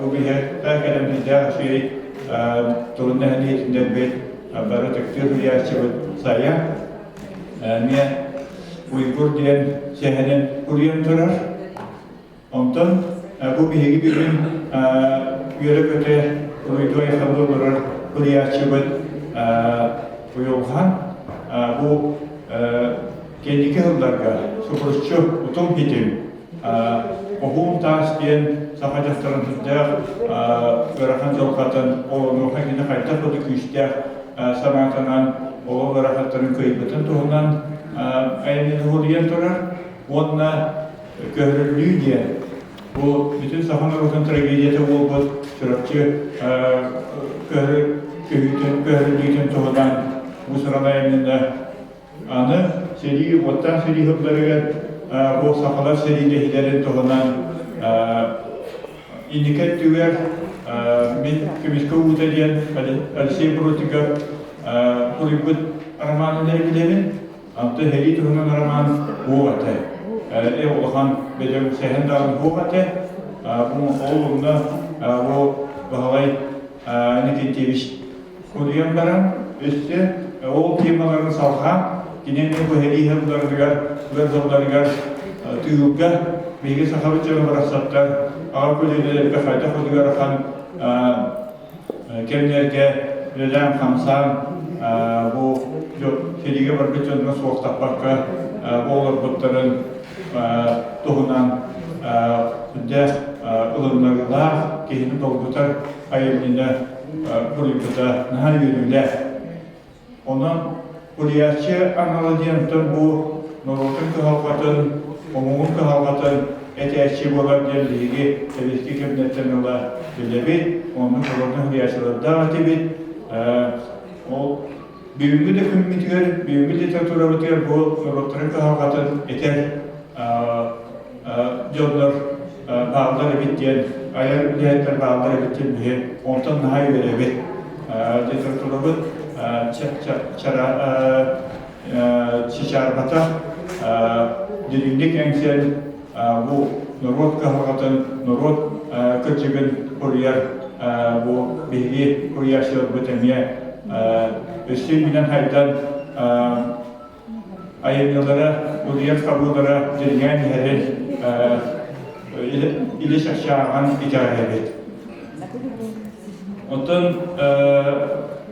бу биһиэхэ кэлэммиттээх үчүгэй тылын иһитиннэрбит бары ытыктыыр суруйааччыбыт Сайа эмиэ Уйгур диэн сэһэнин суруйан турар. Онтон бу биһиги бүгүн үөрэ-көтө уруйдуу айхаллыы олорор суруйааччыбыт Уйулҕан бу кэнники сылларга субуруччу утум хитим Оһуун таас диэн саха дьахтарын сүрдээх ыарахан дьылҕатын, олонуоха кини хайдах да күүстээх санаатынан олох ыарахаттарын кыайбытын туһунан айымньыны суруйан турар уонна көһөрүллүү диэн бу бүтүн саха норуотун трагедията буолбут Чурапчы көһөрүллүүтүн туһунан уус-уран айымньыны Аны сэрии уоттаах сэрии сылларыгар бу сахалар сэриилэһиилэрин туһунан инники өттүгэр мин көмүскэ уута диэн Алексей Брутиков суруйбут романын эрэ билэбин. Онтон сэрии туһунан роман суох этэ. Э улахан бөдөҥ сэһэн даҕаны суох этэ. Бу ол онно бу Баһылай Никитевич Суруйан баран, өссө ол темаларын салҕаан, кини эмиэ бу сэрии сылларыгар, ыар сылларыгар тыылга биһиги сахабыт дьоно барахсаттар аҕа көлүөнэлэргэ хайдах ыарахан кэмнэргэ үлэлээн-хамсаан бу сэриигэ барбыт дьонно суохтаппакка бу олорбуттарын туһунан сүрдээх ылыннарыылаах, киһини долгутар айымньыны суруйбута наһаа үөрүүлээх. Онон суруйааччы анала диэнтэн бу норуотун кыһалҕатын, омугун кыһалҕатын этээччи буолар диэн биһиги сэбиэскэй кэмнэртэн ыла билэбит, оннук олордон суруйааччылардаах этибит. Ол бүгүҥҥү да күммүтүгэр, бүгүҥҥү литературабытыгар бу норуоттарын кыһалҕатын этэр дьоннор бааллар эбит диэн, айар үлэһиттэр бааллар эбит диэн биһи онтон наһаа үөрэбит. Литературабыт чычаарбатах дириҥник эҥсэн бу норуот кыһалҕатын, норуот кырдьыгын суруйар бу биһиги суруйааччыларбыт эмиэ өссө үүнэн хайдан айымньылара, утуйар хабыылара дириҥээн иһэрин илэ чахчааҕын итэҕэйэбит. Оттон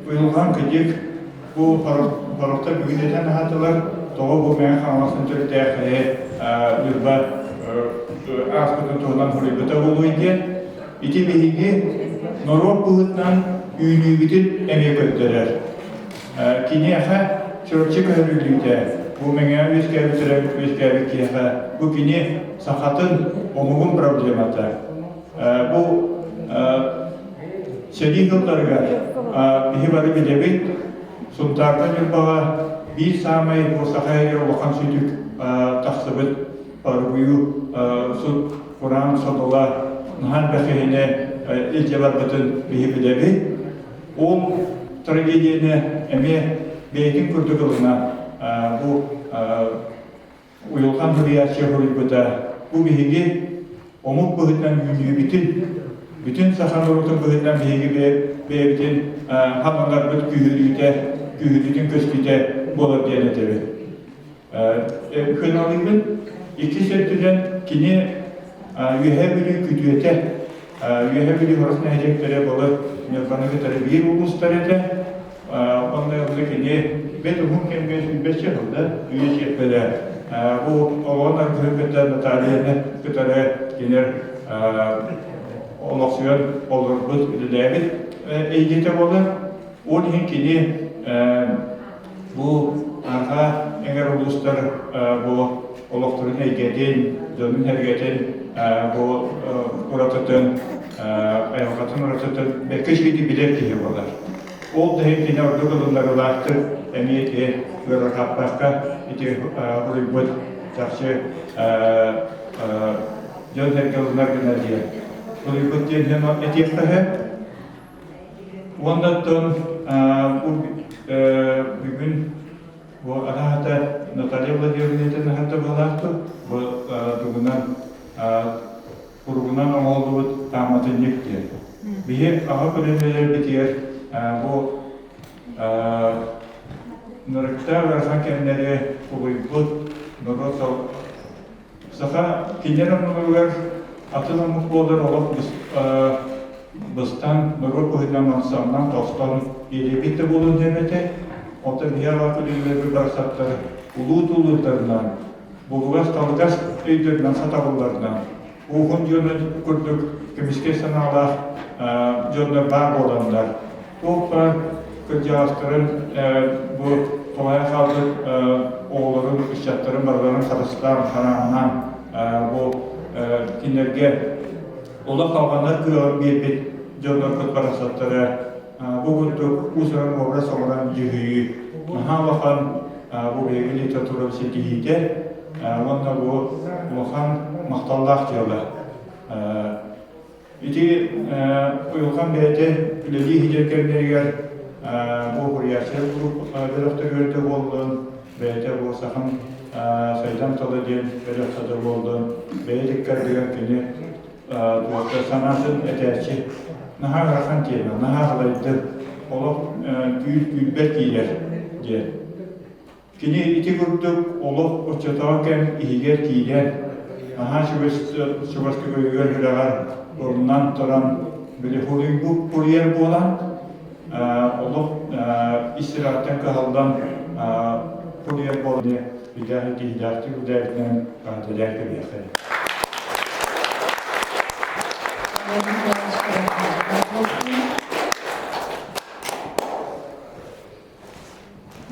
уйулҕан кыдьык бу хорохтор бүгүн этэн аһатылар, тоҕо бу Мэҥэ Хаҥаластан төрүттээх Ньурба ааспытын туһунан суруйбута буолуой диэн ити биһиги норуот быһыытынан үүнүүбүтүн эмиэ көрдөрөр. Киниэхэ Чурапчы көһөрүллүүтэ, бу Мэҥэҕэ үөскээбиттэрэ үөскээбит киһиэхэ бу кини сахатын омугун проблемата. Бу сэрии сылларыгар биһи бары билэбит, Сунтаартан Ньурбаҕа биир саамай бу саха сиригэр улахан сүтүк тахсыбыт Паргую сут кураан содула наһаа элбэх киһини илдьэ барбытын биһи билэбит. Ол трагедияны эмиэ бэйэтин курдук ылына бу уйулҕан суруйааччы суруйбута. Бу биһиги омук быһыытынан үүнүүбүтүн, бүтүн саха норуотун быһыытынан биһиги бэйэбитин хаманарбыт күүһүрүүтэ, күүһүрүүтүн көстүүтэ буолар диэн этэбин. Кыналыыбын иккис өттүнэн кини Үөһээ Бүлүү күтүөтэ, Үөһээ Бүлүү сорох нэһилиэктэрэ былыр Ньурбаны кытары биир улуустар этэ. Онно ылла кини бэт уһун кэмҥэ сүүрбэччэ сылда үйэ чиэппэлэ. Бу оҕоҕун аргыһын кытта Натальяны кытары кинилэр олохсуйан олорбут, үлэлээбит эйгэтэ буолар. Ол иһин кини Бу арҕаа эҥэр улуустар бу олохторун эйгэтин, дьонун-сэргэтин бу уратытын, айылҕатын уратытын бэркэ үчүгэйдик билэр киһи буолар. Ол да иһин кини ордук ылыннарыылаахтык эмиэ ити ыарырҕаппакка ити уруйбут чахчы дьон-сэргэ ылынар гына диэн. Суруйбут диэн этиэххэ Уонна оттон бүгүн бу араата Наталья Владимировна наһата быһалаахтык бу тугунан куругунан оҥоһуллубут пааматынньык диэн. Биһи аҕа көлүөнэлэрбитигэр бу нырыктаах ыарахан кэмнэри тулуйбут норуот саха кинилэр оннуларыгар атын омук буолар олох быстан норуот быһыытынан мансааннан тостон биэриэбит да буолуон диэн этэ. Оттон биһи аҕа көлүөнэлэрбит барахсаттар улуу тулуурдарынан, булугас-талыгас өйдөрүнэн сатабылларынан Уһун дьону курдук көмүскэл санаалаах дьоннор баар буоланнар, туох баар кырдьаҕастарын бу тулайа хаалбыт оҕолорун, ыччаттарын барыларын харыстаан, харааннаан бу кинилэргэ олох алҕанар кыаҕын биэрбит дьоннорбут барахсаттара бу курдук уус-уран образ оҥорон дьүһүйүү наһаа улахан бу биһиги литературабыт ситиһиитэ уонна бу улахан махталлаах дьыала. Ити уйулҕан бэйэтэ үлэлии сылдьар кэмнэригэр бу суруйааччылар бөлөхтөрүгэр да буоллун, бэйэтэ бу сахам сайдам тыла диэн бөлөххө да буоллун, бэйэ иккардыгар кини туохта санаатын этээччи наһаа ыарахан тиэмэ, наһаа халайдыр, олох түүл түүлбэт киирэр диэн. Кини ити курдук олох оччотооҕу кэм иһигэр киирэн, наһаа чугас чугастык өйүгэр-сүрэҕэр ылынан туран, били хуруйбут курьер буолан, олох ис сүрэҕиттэн кыһаллан курьер буолан идэх итиилээхтик үлээбитинэн эҕэрдэлээн кэбиһиэххэ.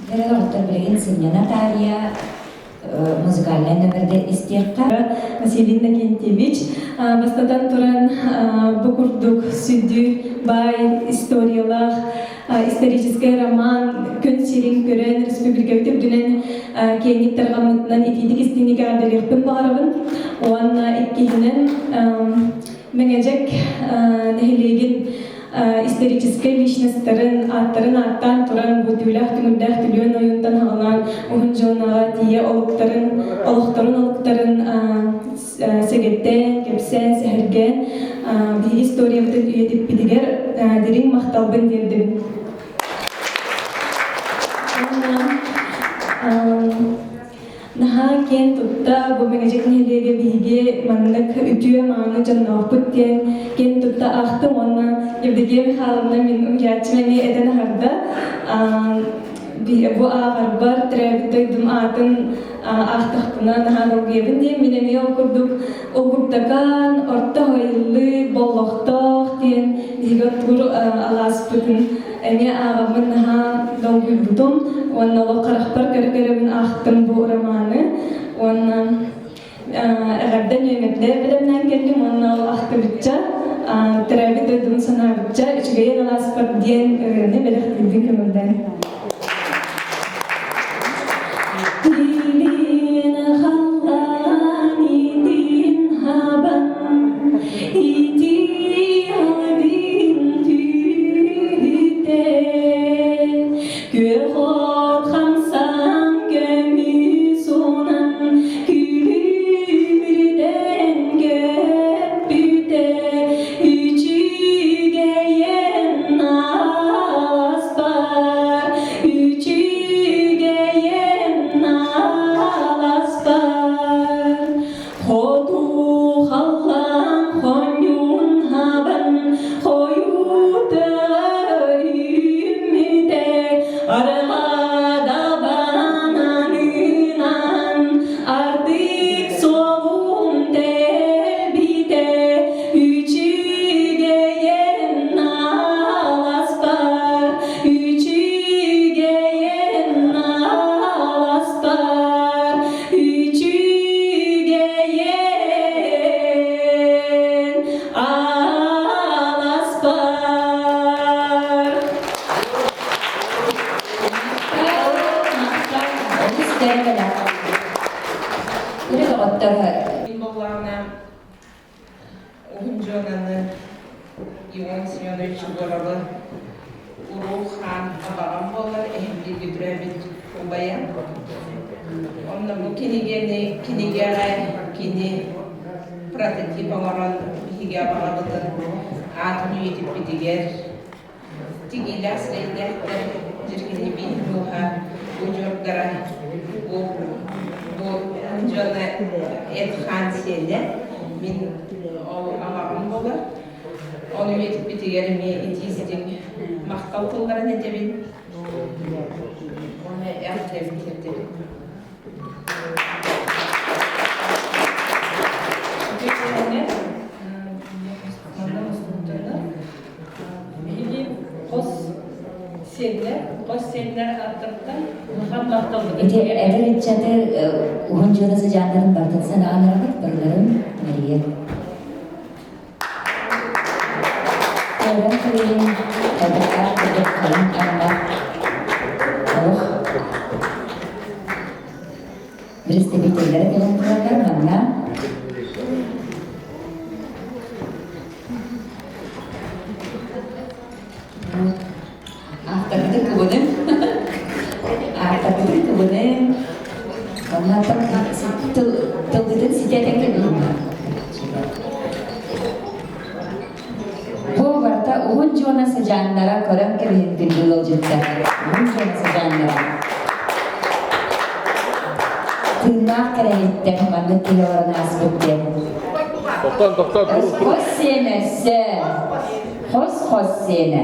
Дьэ, доҕоттор, билигин сынньана таарыйа музыкальнай нөмерде истиэххэ. Василий Иннокентьевич, бастатан туран, бу курдук сүдү баай историялаах историческай роман күн сирин көрөн республикабыт үрдүнэн киэҥник тарҕаммытынан итиитик истиҥник эҕэрдэлиэхпин баҕарабын. Уонна иккиһинэн Мэҥэдьэк нэһилиэгин историческай личностарын ааттарын ааттаан туран бу түүлээх түҥүрдээх түлүөн ойуунтан хаҕалаан уһун дьуонаҕа тиийэ олуктарын олохторун олуктарын сэгэттээн, кэпсээн, сэһэргээн биһиги историябытын үйэтиппитигэр дириҥ махталбын тиэрдэбин. Наһаа киэн тутта бу Мэҥэдьэк нэһилиэгэ биһиги маннык үтүө-мааны дьонноохпут диэн киэн тутта аахтым уонна Евдокия Михайловна мин уһуйааччым эмиэ этэн аһарда. Бу ааҕарбар төрөөбүт дойдум аатын аахтахпына наһаа долгуйабын диэн мин эмиэ ол курдук Угуптакаан, Орто Хойлы, Боллохтоох диэн биһиги оттуур алааспытын эмиэ ааҕаммын наһаа долгуйбутум уонна олох харахпар көрө-көрөбүн аахтым бу романы уонна эҕэрдэ нүөмэрдэр бэлэмнээн кэллим уонна ол ахтыбычча төрөөбүт дойдубун санаабычча үчүгэйин алааспар диэн ырыаны бэлэхтиирбин көҥүллээн. Илин халлаан итин хабан ити албин түүтэ күөх от хамсан көмүс унан күлүмүрдэн көппүтэ үчүгэйэн ааспар үчүгэйэн ааласпар хоту халлаан хонньуун хабан хойуутаҕа үүммүтэ арҕаа бананынан ардык суолун тэлбитэ үчүгэйэн ааласпар үчүгэйин ааласпар үчүгэйин ааласпар. Олус кэрэ бэлэх. Кэрэ доҕоттор Буоллаҕына Уһун дьыаланы Ион Семенович Егоровы Уруу хаан абаҕам буолар эһиги бүтүрээбит убайа. Онно бу кинигэни кинигэҕэ кини прототип оҥорон биһиги абаҕабытын аатын үйэтиппитигэр тигиилээх сирэйдээхтэр Дьиргини биир мууһа удьуордара бу бу дьоно эт-хаан сиэнэ мин ол абаҕам буолар. Ону үйэтиппитигэр эмиэ итии-истиҥ махтал тылларын этэбин. Уонна эҕэрдэбин тиэрдэбин. Биһиги хос сиэннэр, хос сиэннэр ааттарыттан улахан махталбытын Ити эдэр ыччаты уһун дьыала сыдьааннарын барытын санааларбыт барыларын Мария. Көрөн кэлин, табыктаах курдук халыҥ аймах олох представителлэрэ кэлэн тураллар манна. Автарбытын кыбыным. Автарбытын кыбыным. Онно тылгытын ситэтэн кэбиһин. Бу барыта уһун дьуона сыдьааннара көрөн кэбиһин күндү ыалдьыттар. Уһун дьуона сыдьааннара. Тыыннаах кэрэһиттэр маннык киһи олорон ааспыт диэн. Тоқтан, тоқтан, Хос сиэнэссе. Хос-хос сиэнэ.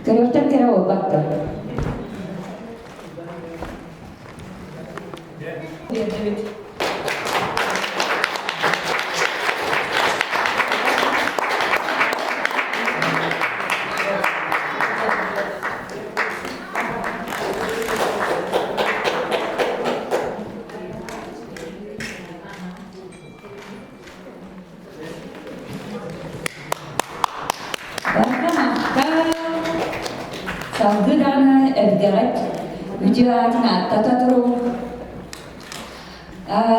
Көрүөхтэн кэрэ буолбат Диэтэбит. Барҕа махтал! Салгыы даҕаны эрдэҕит үтүө аатын ааттата туруҥ.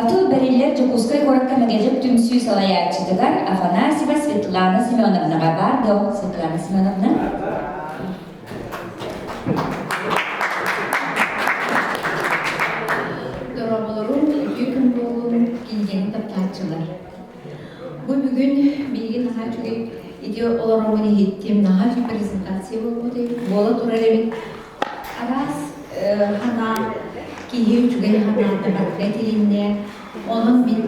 Тыл бэриллэр Дьокуускай куоракка Мэгэдьэк түмсүү салайааччытыгар Афанасьева Светлана Семеновнаҕа баар дуо, Светлана Семеновна? Дорооболорум, үтүө күн буоллун, кинигэни таптааччылар. Бу бүгүн миигин наһаа үчүгэй ити олороммун иһиттим, наһаа үчүгэй презентация буолбут буола турар эбит. Араас санаа, киһи үчүгэй санаата барыта этилиннэ. Онон мин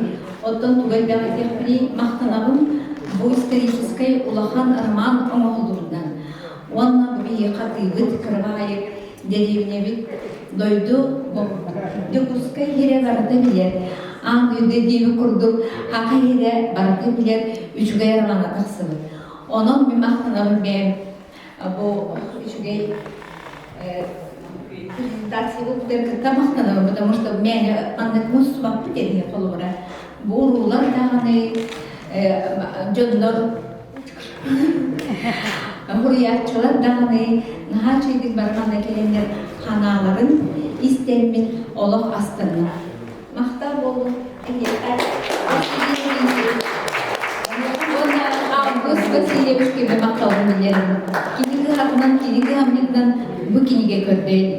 оттон тугу элбэх этиэхпиний, махтанабын бу историческай улахан роман оҥоһуллубутунан. Уонна бу биһиги хатыыбыт, кырабаайык дэриэбинэбит дойду Дьокуускай иһирэ барыта билэр, аан дойду диэбит курдук Хаха иһирэ барыта билэр үчүгэй романа тахсыбыт. Онон мин махтанабын бэйэм бу үчүгэй презентация буолбутугар кытта махтанабын, потому что мээнэ маннык мустубаппыт этиһи холобура. Бу уруулар даҕаны дьоннор Уһуйааччылар даҕаны наһаа үчүгэйдик барҕана кэлэннэр ханааларын истэммин олох астынным. Махтал буоллун эһиэхэ. Уонна Август Васильевич көмө махталын биллэрин. Кини кыһатынан, кини кыһамньытынан бу кинигэ көрдөйүн.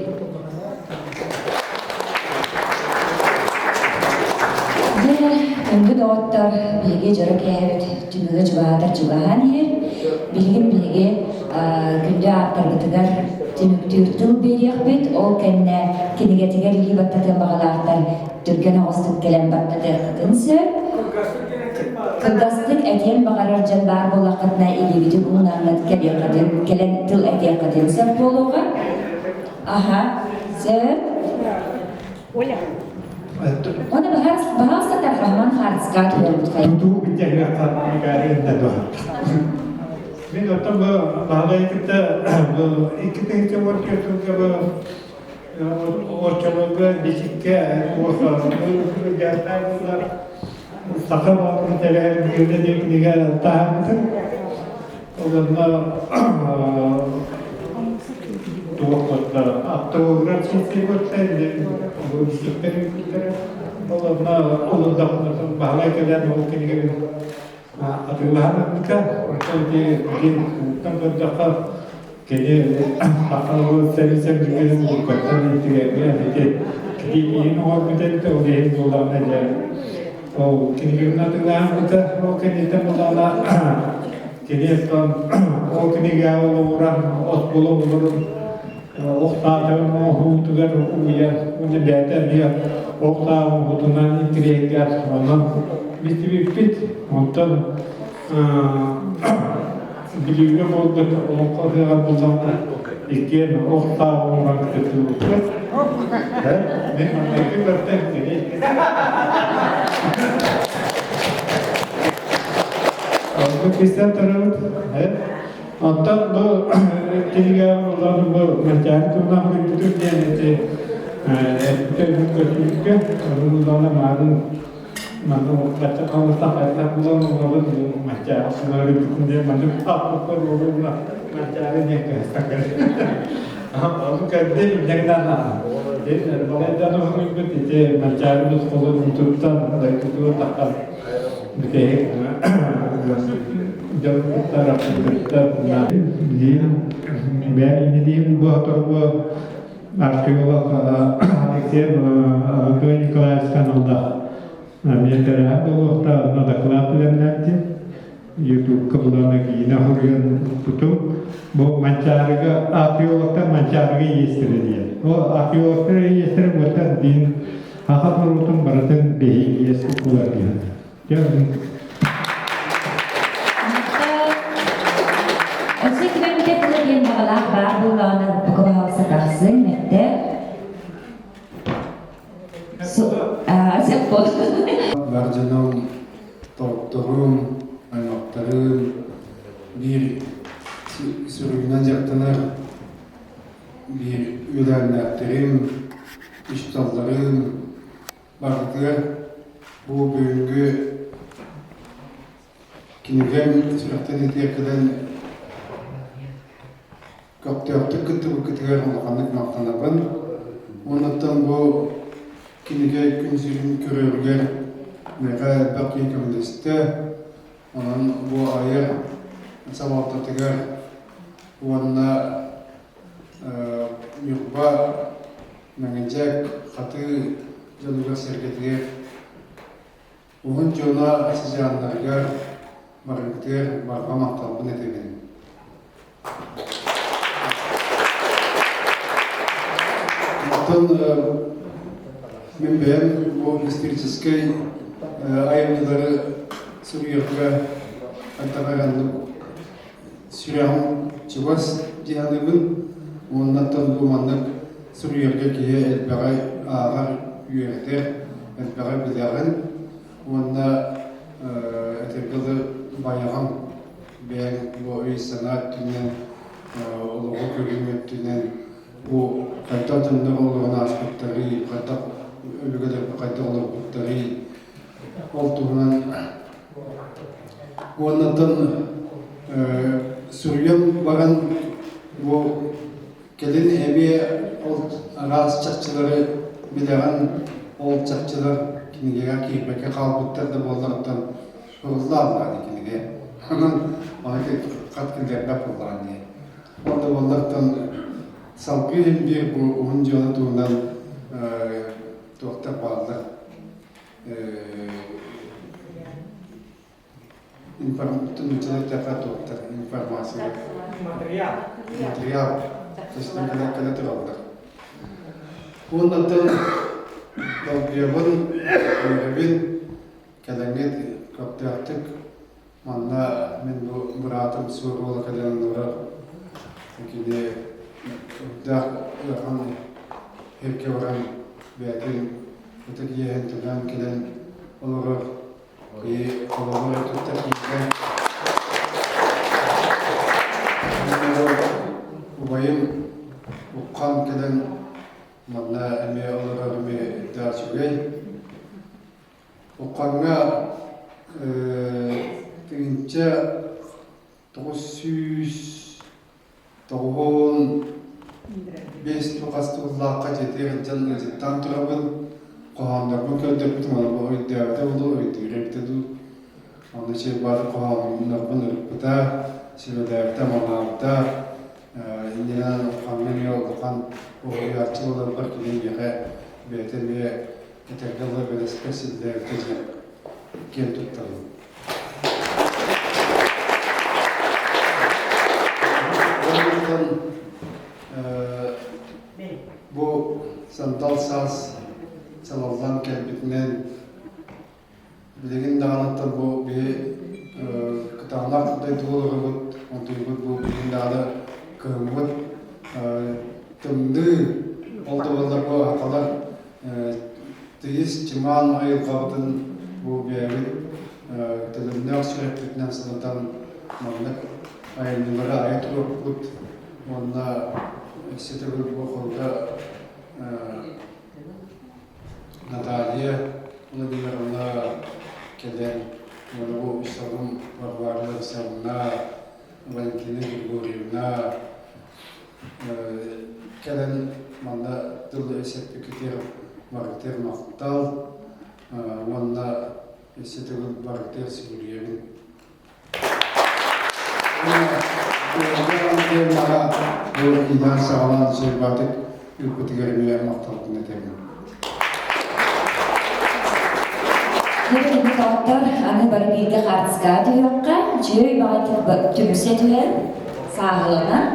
Дьэ, күндү доҕоттор, биһиги дьоро кээһэбит түмүгэ чугаһаатар чугаһаан иһэр. Билигин биһиги күндү ааптарбытыгар түмүктүүр тыл биэриэхпит. Ол кэннэ кинигэтигэр илии баттатыан баҕалаахтар түргэн оҕустук кэлэн баттатыаххытын сөп. Кылгастык этиэн баҕарар дьон баар буоллаххытына илиибитин уунаҥҥыт кэлиэххитин, кэлэн тыл этиэххитин сөп буолуоҕа. Аха, сөп. Оля. Оны баһаалыста Тархаман хаартыска түһэрбит хайа. Тутуу бүттэһиэххэ микаарыында дуо. Мин оттон бу Баһылай кытта бу 2014 сылга бу оччолорго бичиккэ уосаҕа саха боотурун тэрээһин бүгүнэ диэн кинигэ таһаарбытым. Онно туох автолограм ситсибиттэр, бу үппүттэрэ. Ол онно олордохпуна Баһылай кэлэн ол кинигэбин атыылаһан ылбыта. Оттон ити билин уһуктан көрдөххө. Кини саха сэби-сэбиргэлин уруккаттан интигээҥҥэ ити киһи оҥорбут эбит, ол иһин буоллаҕына дьэ ол кинигэбин атыылаабыта, ол кэнниттэн буоллаҕына кини оттон ол кинигэҕэ олоҕуран оскуола оҕолорун ох саатарын оҥоһуутугар угуйан уонна бэйэтэ эмиэ ох саа оҥоһуутунан интириэһиргээн онон билсибиппит. Онтон Бүлүүгэ буолбут олоҥхо ыһыаҕар буллаҕына иккиэн ох саа оҥорон кыттыбыппыт. Мин маҥнайгы көртөн кини Оннук истэн турабыт. Онтон бу кинигэ улахан бу Мэлдьэһин туһунан суруйбутум диэн ити эппитэ көстүүккэ ону буллаҕына маарын манна бачча халыстах хайдах булан олорон маччааҕа сунарыйбытым диэн маннык аппыппар буолуна маччааҕы диэн кыһыстакыр. Ону көрдүм дьаҥнан балайдан уһуйбут ити маччаарыбыт холун туттан дойдутугар таххан бүтэһик дьон куттар Бэйэм бу оторбу археолог Алексей Анатолий Николаевич Каналдах эмиэ тэрээһин буолуохтаах, онно доклад бэлэмнээттим. Ютубка булана киинэ хоруйан укпутум. Бу Манчаарыга археологтар Манчаарыга иэстэрэ диэн. Ол археологтар иэстэрэ буолтар диин саха норуотун барытын биһиги иэс уккулар диэн. Өссө кимэммитэ тыла диэн баҕалаах баар буоллаҕына бука баһаалыста тахсыҥ, мэттэ. Сөп буол. Бар дьонум, доҕотторум, аймахтарым биир суруйунан дьарыктанар биир үөлээннээхтэрим, учууталларым Барытыгар бу бүгүҥҥү кинигэм сүрэхтэниитигэр кэлэн көхтөөхтүк кыттыбыккытыгар улаханнык махтанабын. Уоннаттан бу кинигэ күн сирин көрөрүгэр миэхэ элбэх киһи көмөлөстө. Онон бу айар салалтатыгар уонна Ньурба Мэҥэдьэк Хатыы дьонугар-сэргэтигэр, уһун дьоно сыдьааннарыгар барыгытыгар барҕа махталбын этэбин. Оттон мин бэйэм бу историческай айымньылары суруйарга хайдах эрэ оннук сүрэҕим чугас дии саныыбын уонна оттон бу маннык суруйарга киһи элбэҕи ааҕар, үөрэтэр, элбэҕи билэҕин уонна этэргэ дылы байаҕын бэйэҥ бу өй-санаа өттүнэн, олоҕу көрүү өттүнэн бу хайдах дьоннор олорон ааспыттарый, хайдах өбүгэлэрбит хайдах олорбуттарый ол туһунан Уоннаттан суруйан баран бу кэлин эмиэ ол араас чахчылары билэҕин, ол чахчылар кинигэҕэ киирбэккэ хаалбыттар да буолларыттан суруллааллар кинигэ. Онон ону хат киллэрбэт буоллаҕа дии. Ол да буоллартан салгыы иһин биир бу уһун дьыала туһунан туохтар бааллар. Информация. Материал. Материал. Көстөн кэлэ тураллар. Уоннаттан долгуйабын, үөрэбин, кэлэҥҥит көхтөөхтүк манна мин бу быраатым суор уола кэлэн олорор. Кини үрдээх ыарахан сиргэ баран бэйэтин ытык иэһин төлөөн кэлэн олорор киһи холобур туттар киһитэ. Убайым Уххан кэлэн манна эмиэ олорор эмиэ үрдээх үчүгэй. Уххаҥҥа 1995 хас сыллаахха дьиэтигэр сылдьан ыалдьыттаан турабын, хоһооннорбун көрдөрбүтүм, ону өйдөөбүтэ буолуо, өйдүүрэ эбитэ дуу. Онно чэй баар хоһооннорбун ырыппыта, сүбэлээбитэ, амалаабыта. Иннинэн ханна эмиэ улахан уһуйааччы буоларбар кини миэхэ бэйэтэ эмиэ этэргэ дылы бэлэспэр силлээбитэ диэн киэн туттабын. Онтон бу сандал саас салаллан кэлбитинэн Билигин даҕаныттан бу биһи кытаанах дойду олоробут, онтуйбут бу билигин даҕаны кыһыммыт тымныы, ол да буоллар бу сахалар тыйыс чымаан айылҕабытын бу бэйэбит төлөннөөх сүрэхпитинэн санатан маннык айымньылары айа туруохпут уонна өссө төгүл бу холга Наталья Владимировна кэлэн уонна бу үс Варвара Алексеевна, Валентина Григорьевна кэлэн манна тыл эсэппикитигэр барытыгар махтал уонна өссө төгүл барытыгар сүгүрүйэбин. Бу иилээн саҕалаан сойбаатык ыыппытыгар эмиэ махталбын этэбин. Доҕоттор, аны бары бииргэ хаартыскаҕа түһүөххэ, үчүгэй баҕайытык түмсэ түһэн, сааһыланан.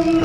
Thank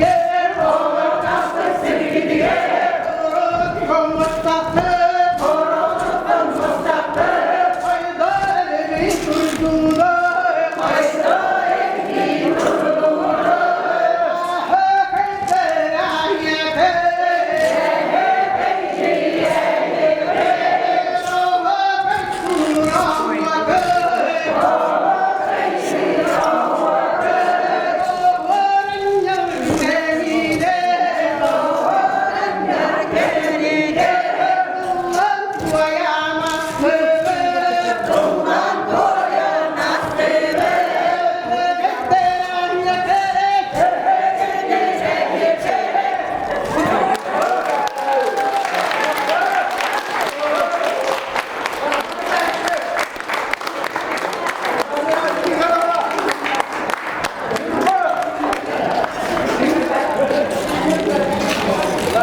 you.